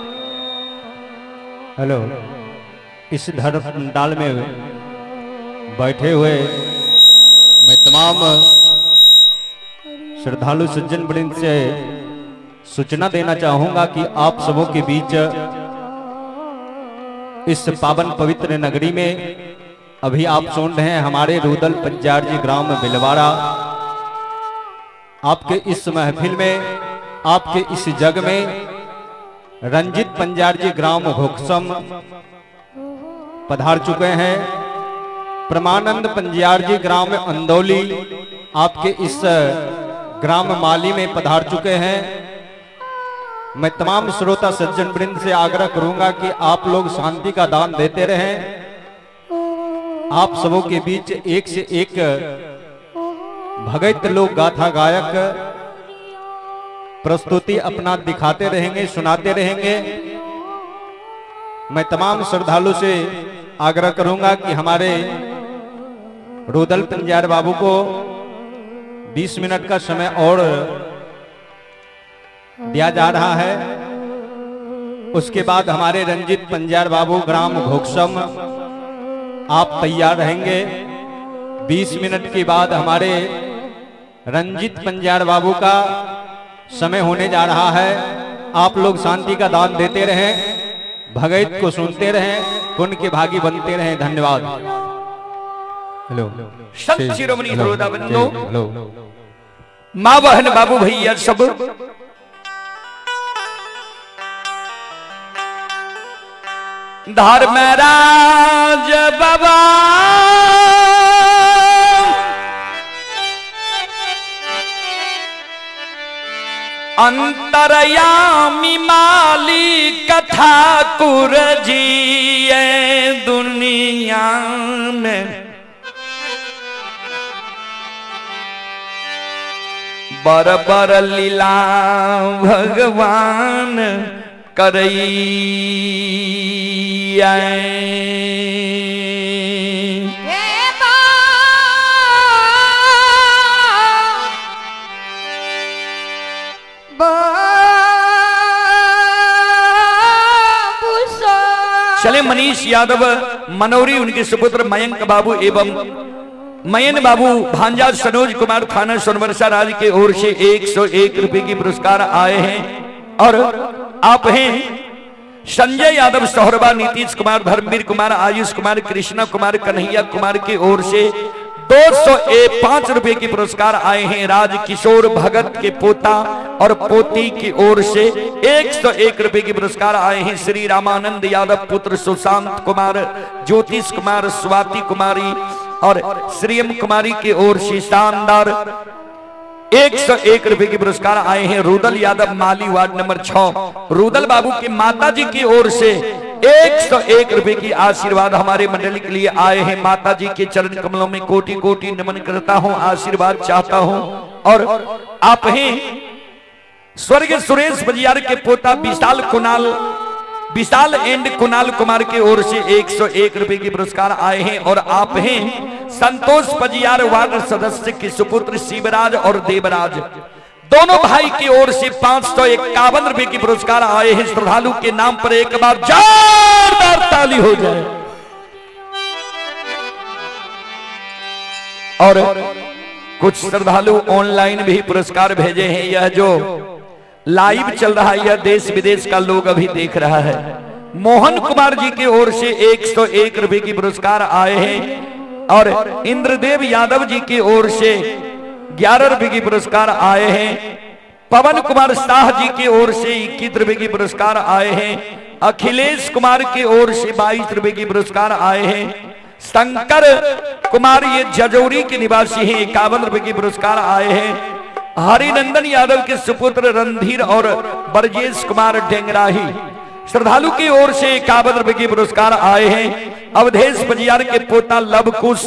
S3: हेलो, इस धर्म पंडाल में बैठे हुए मैं तमाम श्रद्धालु सज्जन वृंद से सूचना देना चाहूंगा कि आप सबों के बीच इस पावन पवित्र नगरी में अभी आप सुन रहे हैं हमारे रुदल पंजार जी ग्राम बिलवाड़ा आपके इस महफिल में, आपके इस जग में रंजित पंजार जी ग्राम घोकसम पधार चुके हैं। परमानंद पंजियार जी ग्राम अंदौली आपके इस ग्राम माली में पधार चुके हैं। मैं तमाम श्रोता सज्जन वृंद से आग्रह करूंगा कि आप लोग शांति का दान देते रहें। आप सबों के बीच एक से एक भगत लोग गाथा गायक प्रस्तुति अपना दिखाते रहेंगे, सुनाते रहेंगे। मैं तमाम श्रद्धालु से आग्रह करूंगा कि हमारे रुदल पंजार बाबू को 20 मिनट का समय और दिया जा रहा है। उसके बाद हमारे रंजित पंजार बाबू ग्राम घोकसम आप तैयार रहेंगे। 20 मिनट के बाद हमारे रंजित पंजार बाबू का समय होने जा रहा है। आप लोग शांति का दान देते रहें, भगत को सुनते रहें, पुण्य के भागी बनते रहें। धन्यवाद। हेलो
S1: संत शिरोमणि श्रोता बंधु,
S3: हेलो
S1: माँ बहन बाबू भैया सब, धर्मराज बाबा अंतरयामी माली कथा कुर जी दुनिया में बर बर लीला भगवान करैया।
S2: हे माँ बाबू
S1: चले मनीष यादव मनौरी, उनके सुपुत्र मयंक बाबू एवं मयन बाबू भांजा सनोज कुमार थाना सोनवर्षा राज के ओर से 101 रुपए की पुरस्कार आए हैं। और आप हैं संजय यादव सोहरबा, नीतीश कुमार, धर्मवीर कुमार, आयुष कुमार, कृष्णा कुमार, कन्हैया कुमार की ओर से 205 रुपए की पुरस्कार आए हैं। राज किशोर भगत के पोता और पोती की ओर से 101 रुपए की पुरस्कार आए हैं। श्री रामानंद यादव पुत्र सुशांत कुमार, ज्योतिष कुमार, स्वाति कुमारी और श्रीयम कुमारी की ओर से शानदार 101 रुपए के पुरस्कार आए हैं। रुदल यादव माली वार्ड नंबर 6, रुदल बाबू की माता जी की ओर से 101 रुपए की आशीर्वाद हमारे मंडली के लिए आए हैं। माता जी के चरण कमलों में कोटि कोटि नमन करता हूं, आशीर्वाद चाहता हूं। और आप हैं स्वर्गीय सुरेश बजियार के पोता विशाल कुणाल, विशाल एंड कुणाल कुमार की ओर से 101 रुपए की पुरस्कार आए हैं। और आप हैं संतोष पजियार वार्ड सदस्य के सुपुत्र शिवराज और देवराज, दोनों भाई की ओर से 551 रुपए की पुरस्कार आए हैं। श्रद्धालु के नाम पर एक बार जोरदार ताली हो जाए। और कुछ श्रद्धालु ऑनलाइन भी पुरस्कार भेजे हैं। यह जो लाइव चल रहा है, यह देश विदेश का लोग अभी देख रहा है। मोहन कुमार जी की ओर से 101 रुपए की पुरस्कार आए हैं। और इंद्रदेव यादव जी की ओर से 11 रुपए की पुरस्कार आए हैं। पवन कुमार शाह जी की ओर से 21 रुपए की पुरस्कार आए हैं। अखिलेश कुमार की ओर से 22 रुपए की पुरस्कार आए हैं। शंकर कुमार ये जजौरी के निवासी हैं, 51 रुपए की पुरस्कार आए हैं। हरिनंदन यादव के सुपुत्र रणधीर और ब्रजेश कुमार डेंगराही श्रद्धालु की ओर से 51 रुपए की पुरस्कार आए हैं। अवधेश पजियार के पोता लवकुश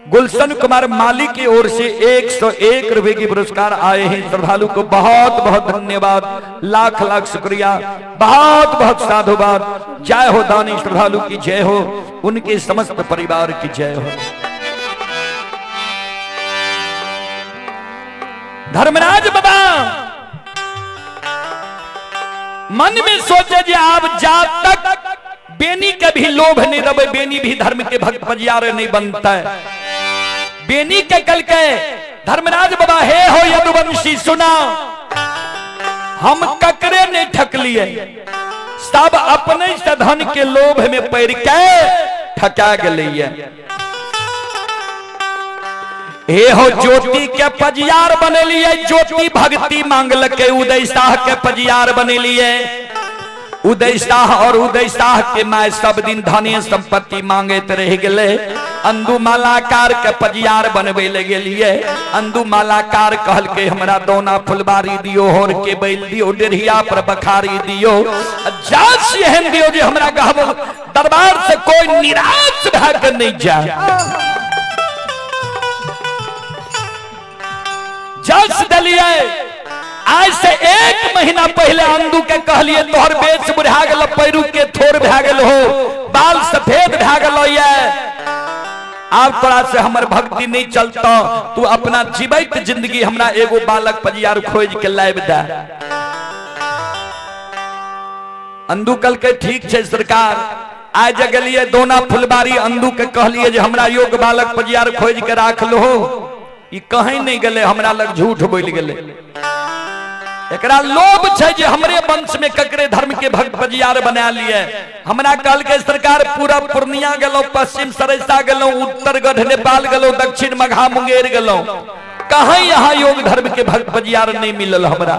S1: गुलशन कुमार माली की ओर से 101 रुपए की पुरस्कार आए हैं। श्रद्धालु को बहुत बहुत धन्यवाद, लाख लाख शुक्रिया, बहुत बहुत साधुवाद। जय हो दानी श्रद्धालु की जय हो, उनके समस्त परिवार की जय हो। धर्मराज बाबा मन में सोचे जे आप जा तक बेनी के भी लोभ नहीं रहे, बेनी भी धर्म के भक्त पजियार नहीं बनता है। बेनी के कल के धर्मराज बाबा हे हो यदुवंशी सुना, हम ककरे नहीं ठक लिए, सब अपने से धन के लोभ में पड़ के ठका गए। हे हो ज्योति के पजियार बनेलिए, ज्योति भक्ति मांगलके उदय शाह के पजियार बनेलिए। उदय शाह और उदय शाह के my सब दिन धने संपत्ति मांगैत रह गेलै। अंदू मालाकार के पजियार बनबै ले गेलिए, अंदू मालाकार कहलकै हमरा दौना फुलबारी दियो, होर के बैल दियो, डेढ़िया पर बखारी दियो, जास एहन दियो जे हमरा गहबो दरबार से कोई निराश भए के नहीं जाए। जस दलिए आज से 1 महीना पहले अंदू के कहलिए तोहर बेच बुढ़ा गेल, पैरू के थोर भए गेल हो, बाल सफेद भए गेल ये, आब तोरा से हमर भक्ति नहीं चलता, तू अपना जीवित जिंदगी हमरा एगो बालक पजियार खोज के लाइब दे। अंदू कल के ठीक छै सरकार। आज गेलिए दोना फुलबारी, अंदू के कहलिए जे हमरा योग बालक पजियार खोज के राख लो, ई कहीं नहीं गेले, हमरा लग झूठ बोल गेले। एकरा लोभ छै जे हमरे वंश में ककरे धर्म के भक्त पजियार बना लिए। हमरा कहल के सरकार पूरा पूर्णिया गेलो, पश्चिम सरैसा गेलो, उत्तरगढ़ नेपाल गेलो, दक्षिण मघा मुंगेर गेलो, कहीं यहाँ योग धर्म के भक्त पजियार नहीं मिलल हमरा।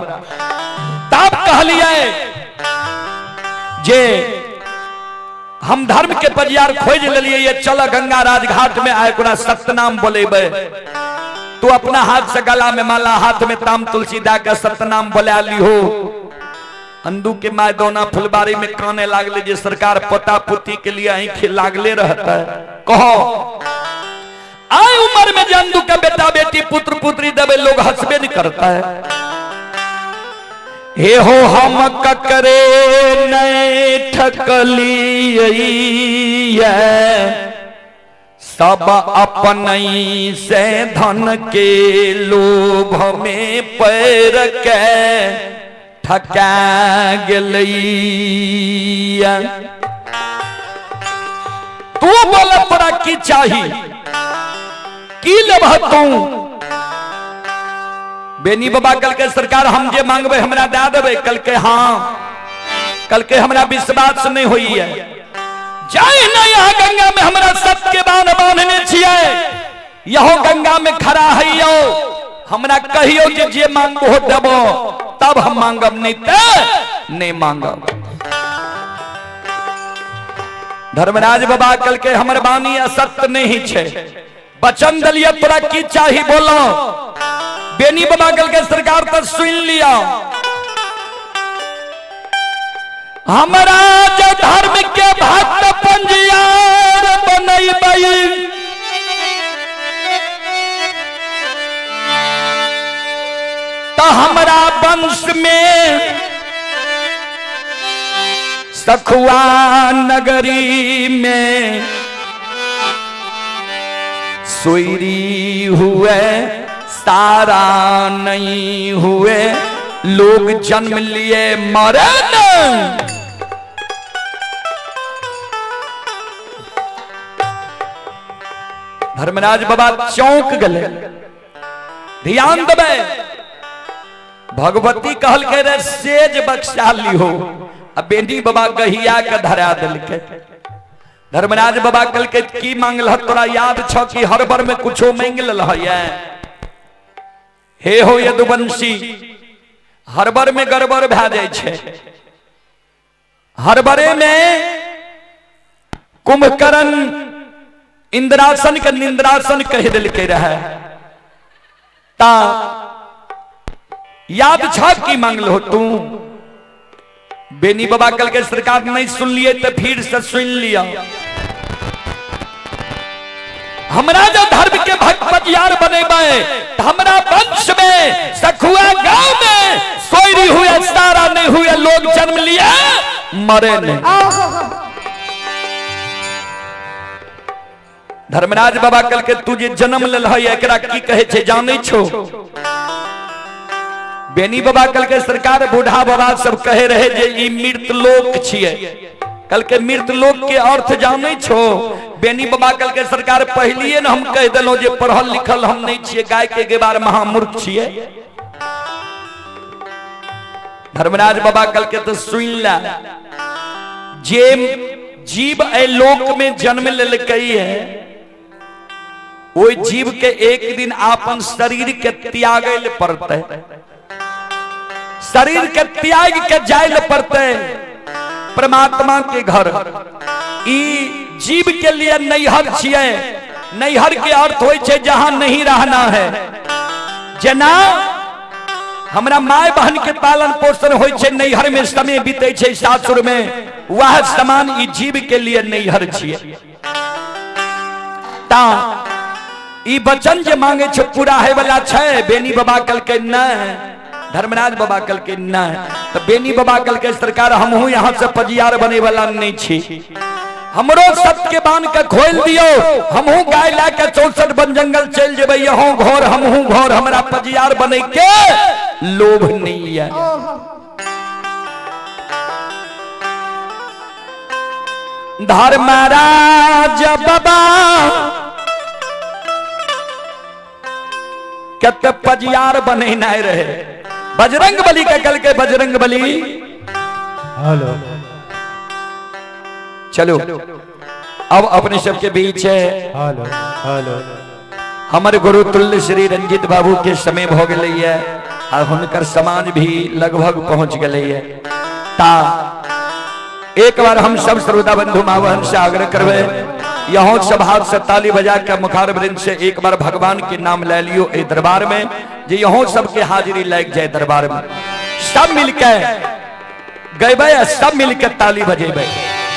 S1: तब कहलिए जे हम धर्म के पजियार खोज लेलिए, ये चल गंगा राजघाट में आए कोना सतनाम बोलेबे, तू अपना हाथ से गला में माला, हाथ में ताम तुलसी दा के सतनाम बोला लिहो। अंदू के my दोना फुलबारी में काने लागले जे सरकार पोता पोती के लिए आँख लागले रहता है। कहो आए उम्र में जे अंदू के बेटा बेटी पुत्र पुत्री देवे लोग हंसबे नहीं करता है। हे हो हम ककरे नहीं ठकलिए, सब अपन से धन के लोभ में पैर के ठका गेलैया। तू बोल तोरा की चाही, की लेबह तू? बेनी बाबा कल के सरकार हम जे मांगबे हमरा दे देबे। कल के हाँ, कल के हमरा विश्वास नहीं होई है। जाय ना यहाँ गंगा में हमरा सत के बांध बांधने छियै, यहो गंगा में खड़ा है यो, हमरा कहियो जे जे मांगबो हो देबो तब हम मांगब, नहीं ते नहीं मांगब। धर्मराज बाबा कल के हमर बानी असत्य नहीं छे, वचन दलिए तोरा की चाही बोलो। बेनी बाबा कल के सरकार तो सुन लिया, हमरा जो धर्म के भक्त पंजियार बनैबै तो हमरा वंश में सखुआ नगरी में सोयरी हुए सारा नहीं हुए, लोग जन्म लिए मरन। धर्मराज बाबा चौंक गले, ध्यान देबे। भगवती कहल के रे सेज बख्शा लिहो, आ बेनी बाबा गहिया के धरा दिलके। धर्मराज बाबा कहल के की मांगल तोरा याद छ कि हर बार में कुछो मांग लेल है? हे हो यदुवंशी, हर बार में गड़बड़ भए जाइ छै, हर बारे में कुंभकर्ण इंद्रासन के निंद्रासन कह दिलके रहे। ता याद छ की मांगल हो तू? बेनी बाबा कल के सरकार नहीं सुन लिए तो फिर से सुन लिया। हमरा जो धर्म के भक्त पजियार बनेबै हमरा वंश में सखुआ गांव में सोयरी हुए सारा नहीं हुए, लोग जन्म लिए मरे नहीं। धर्मराज बाबा कल के तू जे जन्म लेल है एकरा की कहे छे जानै छो? बेनी बाबा कल के सरकार बूढ़ा बाबा सब कहे रहे जे ई मृत लोक छिए, कल के मृत लोक के अर्थ जानै छो? बेनी बाबा कल के सरकार पहलिए न हम कह देलहुं जे पढ़ल लिखल हम नहीं छिए, गाय के गेबार महामूर्ख छिए। धर्मराज बाबा कल के तो सुन ला, जे जीव ए लोक में जन्म लेलकै है ओहि जीव के एक दिन अपन शरीर के त्यागै ले पड़तै, शरीर के त्याग के जाय ले पड़तै परमात्मा के घर। ई जीव के लिए नैहर छियै। नैहर के अर्थ होइ छै जहां नहीं रहना है। जेना हमरा my बहन के पालन पोषण होइ छै नैहर में, समय बीतै छै सासुर में, वह समान ई जीव के लिए नैहर छियै। ता ई वचन जे मांगे छै पूरा है वाला छै। बेनी बाबा कहलकै नहीं, धर्मराज बाबा कहलकै नहीं। तो बेनी बाबा कहलकै सरकार हमहू यहाँ से पजियार बने वाला नहीं छी, हमरो सत्य के बांध के खोल दियो, हमहू गाय ला के 64 वन जंगल चल जेबै, यहों घर हमहू घर, हमरा पजियार बने के लोभ नहीं है। धर्मराज बाबा कते पजियार बनेनाइ रहे। बजरंग बली के कल के बजरंग बली
S3: हेलो
S1: चलो अब अपने सबके बीच है
S3: हेलो हेलो
S1: हमर गुरु तुल्य श्री रंजित बाबू के समय भ गेलै है आ हुनकर समाज भी लगभग पहुंच गेलै है। ता एक बार हम सब श्रोता बंधु मावहन से आग्रह करबे, यहाँ सब हाथ से ताली बजा के मुखार वृंद से एक बार भगवान के नाम ले लियो ए दरबार में, जे यहाँ सबके हाजिरी लग जाए दरबार में। सब मिलके गैबे आ सब मिलके ताली बजेबे,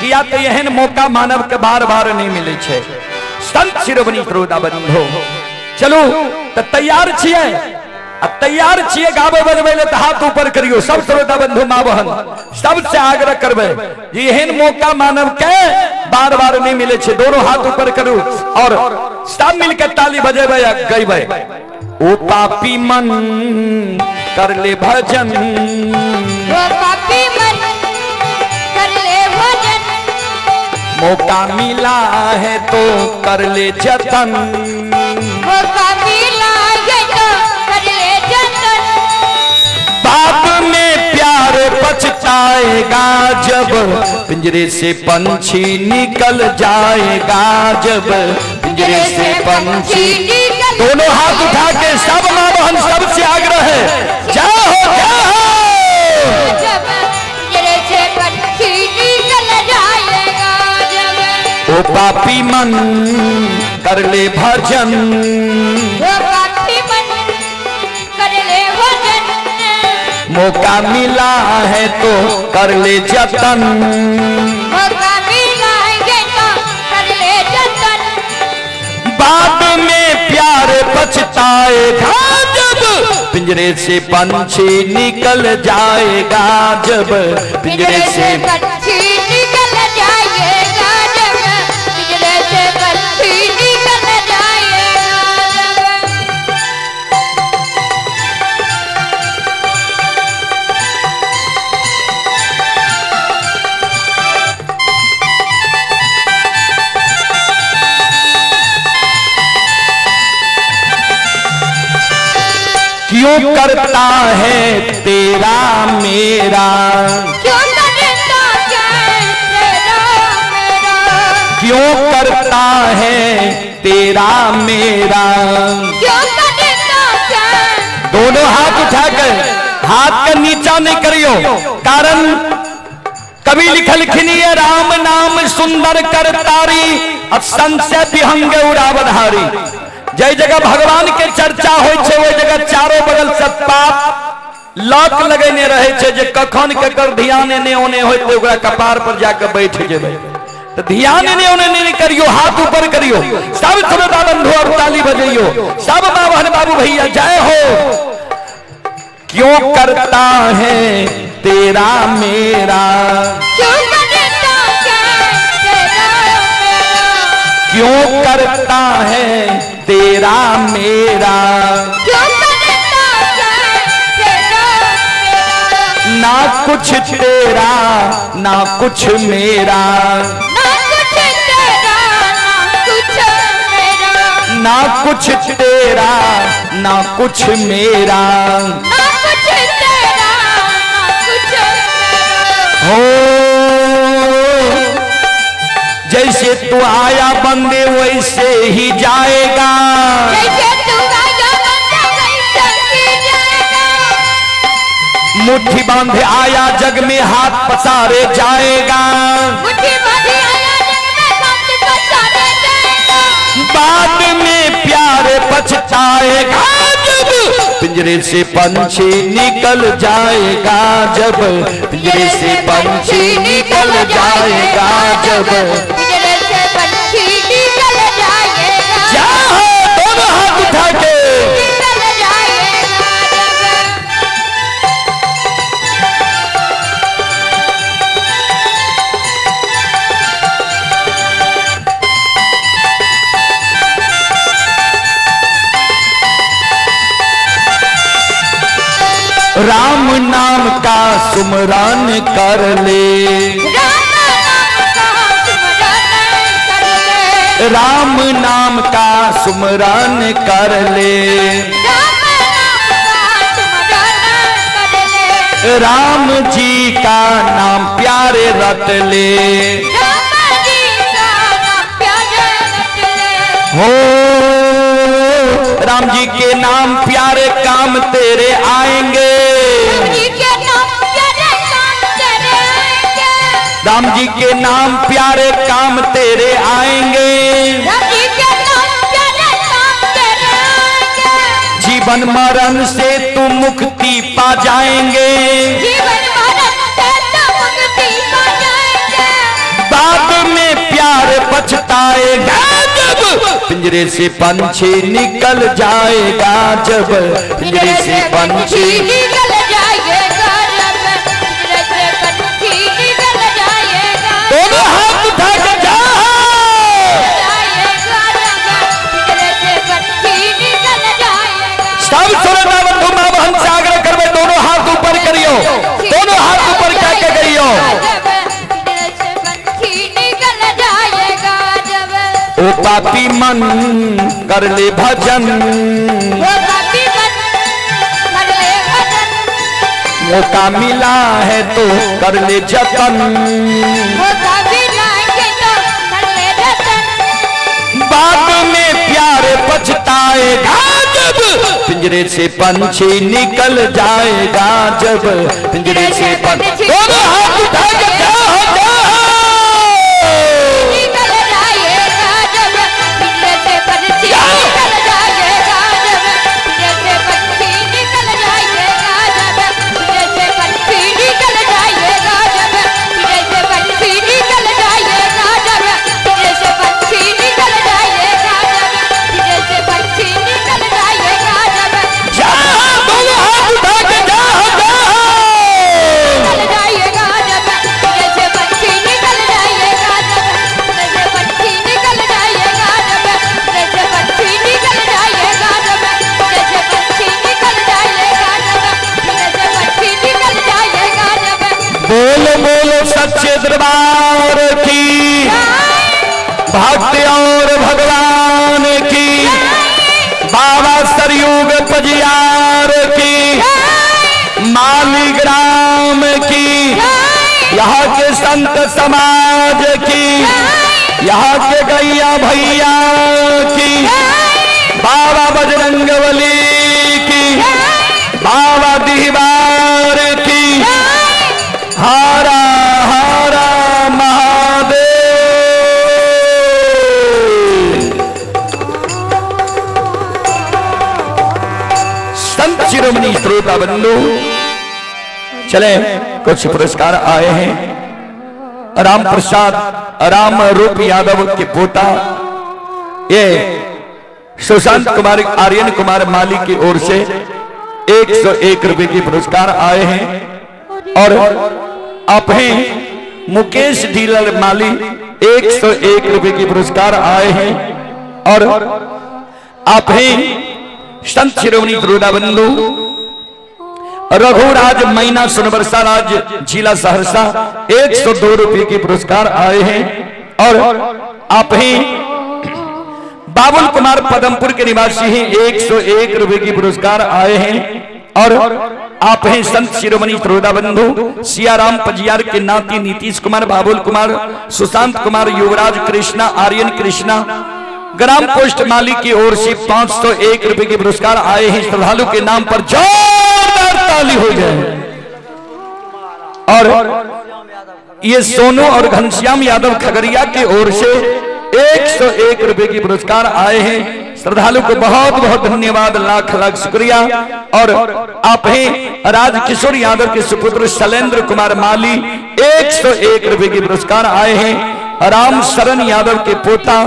S1: किया तो एहन मौका मानव के बार बार नहीं मिले छे। संत शिरोमणि श्रोता बंधु चलू तो तैयार छियै, आ तैयार छियै गाबै बजबै ले तऽ हाथ ऊपर करियो। सब श्रोता बंधु माँ बहन सबसे आग्रह करबै जे एहन मौका मानव के बार बार नहीं मिले छे। दोनों हाथ ऊपर करू और सब मिलके ताली बजेबै आ गैबै। ओ पापी मन कर ले भजन,
S2: ओ पापी मन कर ले भजन,
S1: मौका मिला है तो कर ले जतन,
S2: मौका मिला है तो कर ले जतन,
S1: बाद में प्यार पछताएगा जब पिंजरे से पंछी निकल जाएगा, जब पिंजरे से पंछी। दोनों हाथ उठा के सब माँ बहन सबसे आग्रह है, जय हो जय हो।
S2: जब पिंजरे से पंछी निकल जाएगा, जब
S1: ओ पापी मन कर ले भजन,
S2: ओ पापी मन कर ले भजन,
S1: मौका मिला है तो कर ले जतन,
S2: मौका मिला है तो कर ले जतन,
S1: बाद में प्यार पछताएगा जब पिंजरे से पंछी निकल जाएगा, जब पिंजरे से
S2: पंछी निकल जाएगा, जब पिंजरे से पंछी निकल जाएगा, जब।
S1: क्यों करता है तेरा मेरा,
S2: क्यों करता है तेरा मेरा,
S1: क्यों करता है तेरा मेरा,
S2: क्यों करता है।
S1: दोनों हाथ उठाकर हाथ का नीचा नहीं करियो, कारण कवि लिखलखिन है राम नाम सुंदर कर तारी और संशय विहंग उड़ावधारी। जय जगह भगवान के चर्चा होय छे ओहि जगह चारों बगल से पाप लक लगेने रहे छे, जे कखन केकर ध्यान एने ओने होय ओकरा कपार पर जाके बैठ जेबै। तो ध्यान एने ओने नहीं करियो, हाथ ऊपर करियो, सब श्रोता बंधु और ताली बजैयो, सब माँ बहन बाबू भैया जय हो। क्यों करता है तेरा मेरा,
S2: क्यों करता है तेरा मेरा,
S1: क्यों करता है तेरा मेरा,
S2: क्यों करता है तेरा मेरा,
S1: ना कुछ तेरा ना कुछ मेरा,
S2: ना कुछ तेरा ना कुछ मेरा,
S1: ना कुछ तेरा ना कुछ मेरा,
S2: ना कुछ तेरा ना कुछ मेरा।
S1: हो जैसे तू आया बंदे वैसे ही जाएगा।
S2: जैसे तू आया बंदे वैसे ही जाएगा।
S1: मुट्ठी बांधे आया जग में हाथ पसारे जाएगा।
S2: मुट्ठी बांधे आया जग में हाथ पसारे जाएगा।
S1: बाद में प्यार पछताएगा जब पिंजरे से पंछी निकल जाएगा। जब पिंजरे से पंछी निकल जाएगा। जब
S2: पिंजरे से पंछी निकल जाएगा।
S1: जाओ दोनों हाथ उठा के
S2: निकल जाएगा जब।
S1: राम नाम का सुमरन कर ले।
S2: राम नाम का सुमरन कर ले।
S1: राम नाम का सुमरन कर ले।
S2: राम नाम का सुमरन कर ले।
S1: राम जी का नाम प्यारे रट ले।
S2: राम जी का नाम प्यारे रट ले।
S1: हो राम जी के नाम प्यारे काम तेरे आएंगे।
S2: राम जी के नाम प्यारे काम तेरे आएंगे।
S1: राम जी के नाम प्यारे काम तेरे आएंगे।
S2: राम जी के नाम प्यारे काम तेरे आएंगे।
S1: जीवन मरण से तू मुक्ति पा जाएंगे।
S2: जीवन मरण से तो मुक्ति पा जाएंगे।
S1: बाद में प्यार पछताएगा जब पिंजरे से पंछी निकल जाएगा। जब पिंजरे से पंछी
S2: निकल जाएगा। जब पिंजरे से पंछी निकल जाएगा।
S1: दोनों हाथ उठा के जा
S2: जाएगा जब पिंजरे से पंछी निकल जाएगा।
S1: सब सुरना बंधु मां बहन से आग्रह करवे दोनों हाथ ऊपर करियो, दोनों हाथ ऊपर क्या के करियो।
S2: जब पिंजरे से पंछी निकल जाएगा। जब
S1: ओ पापी मन कर ले भजन,
S2: वो पापी मन कर ले भजन।
S1: मौका मिला है तो कर ले जतन।
S2: वो पापी लाएंगे तो कर ले जतन।
S1: बाद में प्यार पछताएगा जब पिंजरे से पंछी निकल जाएगा। जब पिंजरे से पंछी दोनों हाथ उठा के जाओ जाओ।
S2: निकल जाएगा जब पिंजरे से पंछी निकल जाएगा। जब पिंजरे से पंछी निकल जाएगा। जब पिंजरे से पंछी निकल जाएगा। जब पिंजरे से पंछी निकल जाएगा। जब पिंजरे से पंछी निकल जाएगा। जब पिंजरे से पंछी निकल जाएगा। जब
S1: जाओ दोनों हाथ उठा के जाओ जाओ।
S2: निकल जाएगा। जब पिंजरे से पंछी निकल जाएगा। जब पिंजरे से पंछी निकल जाएगा। जब पिंजरे से पंछी निकल जाएगा। जब पिंजरे से पंछी निकल जाएगा। जब पिंजरे से पंछी निकल जाएगा। जब
S1: बोलो बोलो सच्चे दरबार की, भक्त और भगवान की, बाबा सरयुग पजियार की, मालीग्राम की, यहाँ के संत समाज की, यहाँ के गैया भैया की, बाबा बजरंगबली की, बाबा दीवार की, हरा हरा महादेव। संत शिरोमणि श्रोता बंधु, चले कुछ पुरस्कार आए हैं। राम प्रसाद राम रूप यादव के पोता ये सुशांत कुमार आर्यन कुमार माली की ओर से 101 रुपए के पुरस्कार आए हैं। और आप हैं मुकेश डीलर माली 101 रुपए के पुरस्कार आए हैं। और आप हैं संत शिरोमणि श्रोता बंधु रघुराज मैना सोनबरसा राज जिला सहरसा 102 रुपए के पुरस्कार आए हैं। और आप हैं बाबुल कुमार पदमपुर के निवासी हैं, 101 रुपए की पुरस्कार आए हैं। और आप हैं संत शिरोमणि श्रोता बंधु सियाराम पजियार के नाती नीतीश कुमार, बाबुल कुमार, सुशांत कुमार, युवराज कृष्णा, आर्यन कृष्णा, ग्राम पोस्ट माली की ओर से 501 रुपए के पुरस्कार आए हैं। श्रद्धालु के नाम पर जोरदार ताली हो जाए। और ये सोनू और घनश्याम यादव खगड़िया की ओर से 101 रुपए की पुरस्कार आए हैं। श्रद्धालु को बहुत बहुत धन्यवाद, लाख लाख शुक्रिया। और आप हैं राजकिशोर यादव के सुपुत्र शैलेंद्र कुमार माली, 101 रुपए की पुरस्कार आए हैं। राम शरण यादव के पोता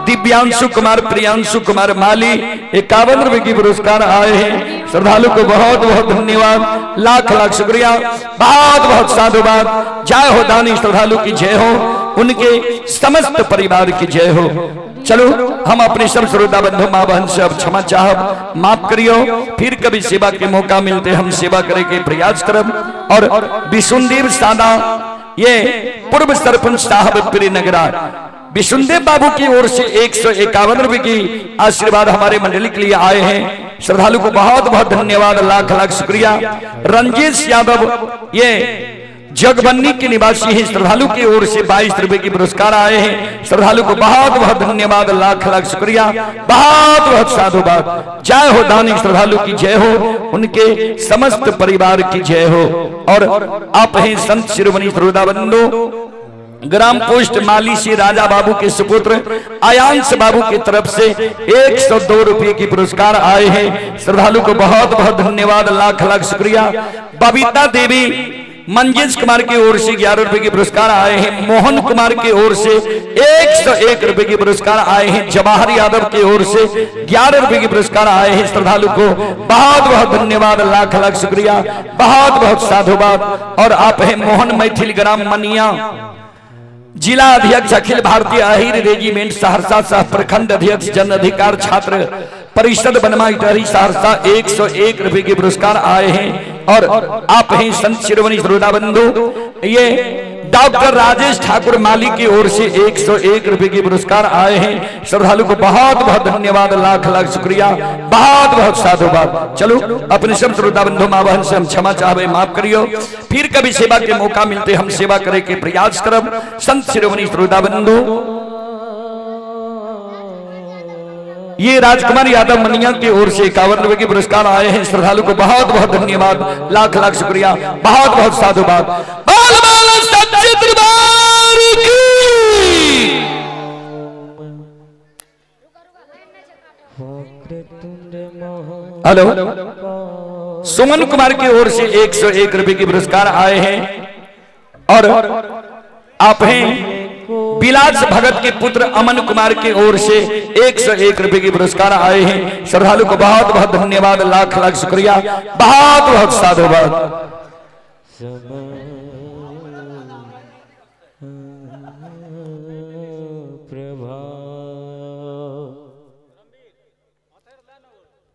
S1: दिव्यांशु कुमार, प्रियांशु कुमार माली, 51 रुपए की पुरस्कार आए हैं। श्रद्धालु को बहुत बहुत धन्यवाद, लाख लाख शुक्रिया, बहुत बहुत साधुवाद। जय हो दानी श्रद्धालु की जय हो, उनके समस्त परिवार की जय हो। चलो हम अपने सब श्रोता बंधु माँ बहन से अब क्षमा चाहब, माफ करियो। फिर कभी सेवा के मौका मिलते हम सेवा करे के प्रयास करब। और विशुनदेव सादा, ये पूर्व सरपंच साहब प्रियनगरा विशुनदेव बाबू की ओर से 151 रुपए की आशीर्वाद हमारे मंडली के लिए आए हैं। श्रद्धालु को बहुत बहुत धन्यवाद, लाख लाख शुक्रिया। रंजीत यादव, ये जगबन्नी के निवासी हैं, श्रद्धालु की ओर से 22 रुपए की पुरस्कार आए हैं। श्रद्धालु को बहुत बहुत धन्यवाद, लाख लाख शुक्रिया, बहुत बहुत साधुवाद। जय हो दानी श्रद्धालु की जय हो, उनके समस्त परिवार की जय हो। और आप हैं संत शिरोमणि श्रोता बंधु ग्राम पोस्ट माली से राजा बाबू के सुपुत्र आयांश बाबू की तरफ से 102 रुपए की पुरस्कार आए हैं। श्रद्धालु को बहुत बहुत धन्यवाद, लाख लाख शुक्रिया। बबीता देवी मंजेश कुमार की ओर से 11 रुपए के पुरस्कार आए हैं। मोहन कुमार की ओर से 101 रुपए के पुरस्कार आए हैं। जवाहर यादव की ओर से 11 रुपए के पुरस्कार आए हैं। श्रद्धालु को बहुत बहुत धन्यवाद, लाख लाख शुक्रिया, बहुत बहुत साधुवाद। और आप हैं मोहन मैथिल ग्राम मनिया, जिला अध्यक्ष अखिल भारतीय अहिर रेजिमेंट सहरसा सह प्रखंड अध्यक्ष जन अधिकार छात्र परिषद बनमा इटहरी सहरसा, 101 रुपए के पुरस्कार आए हैं। और आप हैं संत शिरोमणि श्रोता बंधु, ये डॉक्टर राजेश ठाकुर माली की ओर से 101 रुपए के पुरस्कार आए हैं। श्रद्धालु को बहुत बहुत धन्यवाद, लाख लाख शुक्रिया, बहुत बहुत साधुवाद। चलो अपने सब श्रोता बंधु माँ बहन से हम क्षमा चाहबे, माफ करियो। फिर कभी सेवा के मौका मिलते हम सेवा करे के प्रयास करब। संत शिरोमणि श्रोता बंधु, ये राजकुमार यादव मनिया की ओर से 51 रुपए के पुरस्कार आए हैं। श्रद्धालु को बहुत बहुत धन्यवाद, लाख लाख शुक्रिया, बहुत बहुत साधुवाद। बोल बोल सच्चे दरबार की। हेलो, सुमन कुमार की ओर से 101 रुपए के पुरस्कार आए हैं। और आप हैं बिलास भगत के पुत्र अमन कुमार की ओर से 101 रुपए के पुरस्कार आए हैं। श्रद्धालु को बहुत बहुत धन्यवाद, लाख लाख शुक्रिया, बहुत बहुत साधुवाद।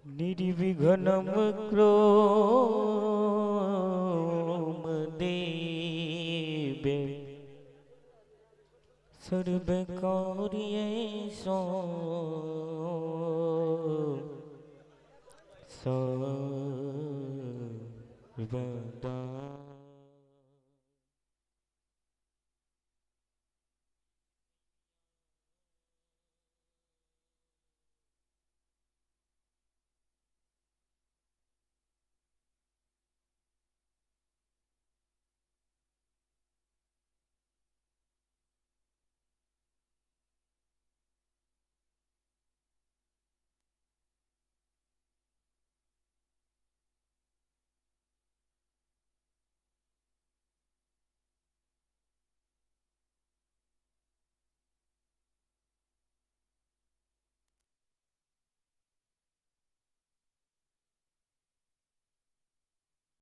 S4: निर्विघ्नं क्रोम देवे सर्वकार्येषु सर्वदा।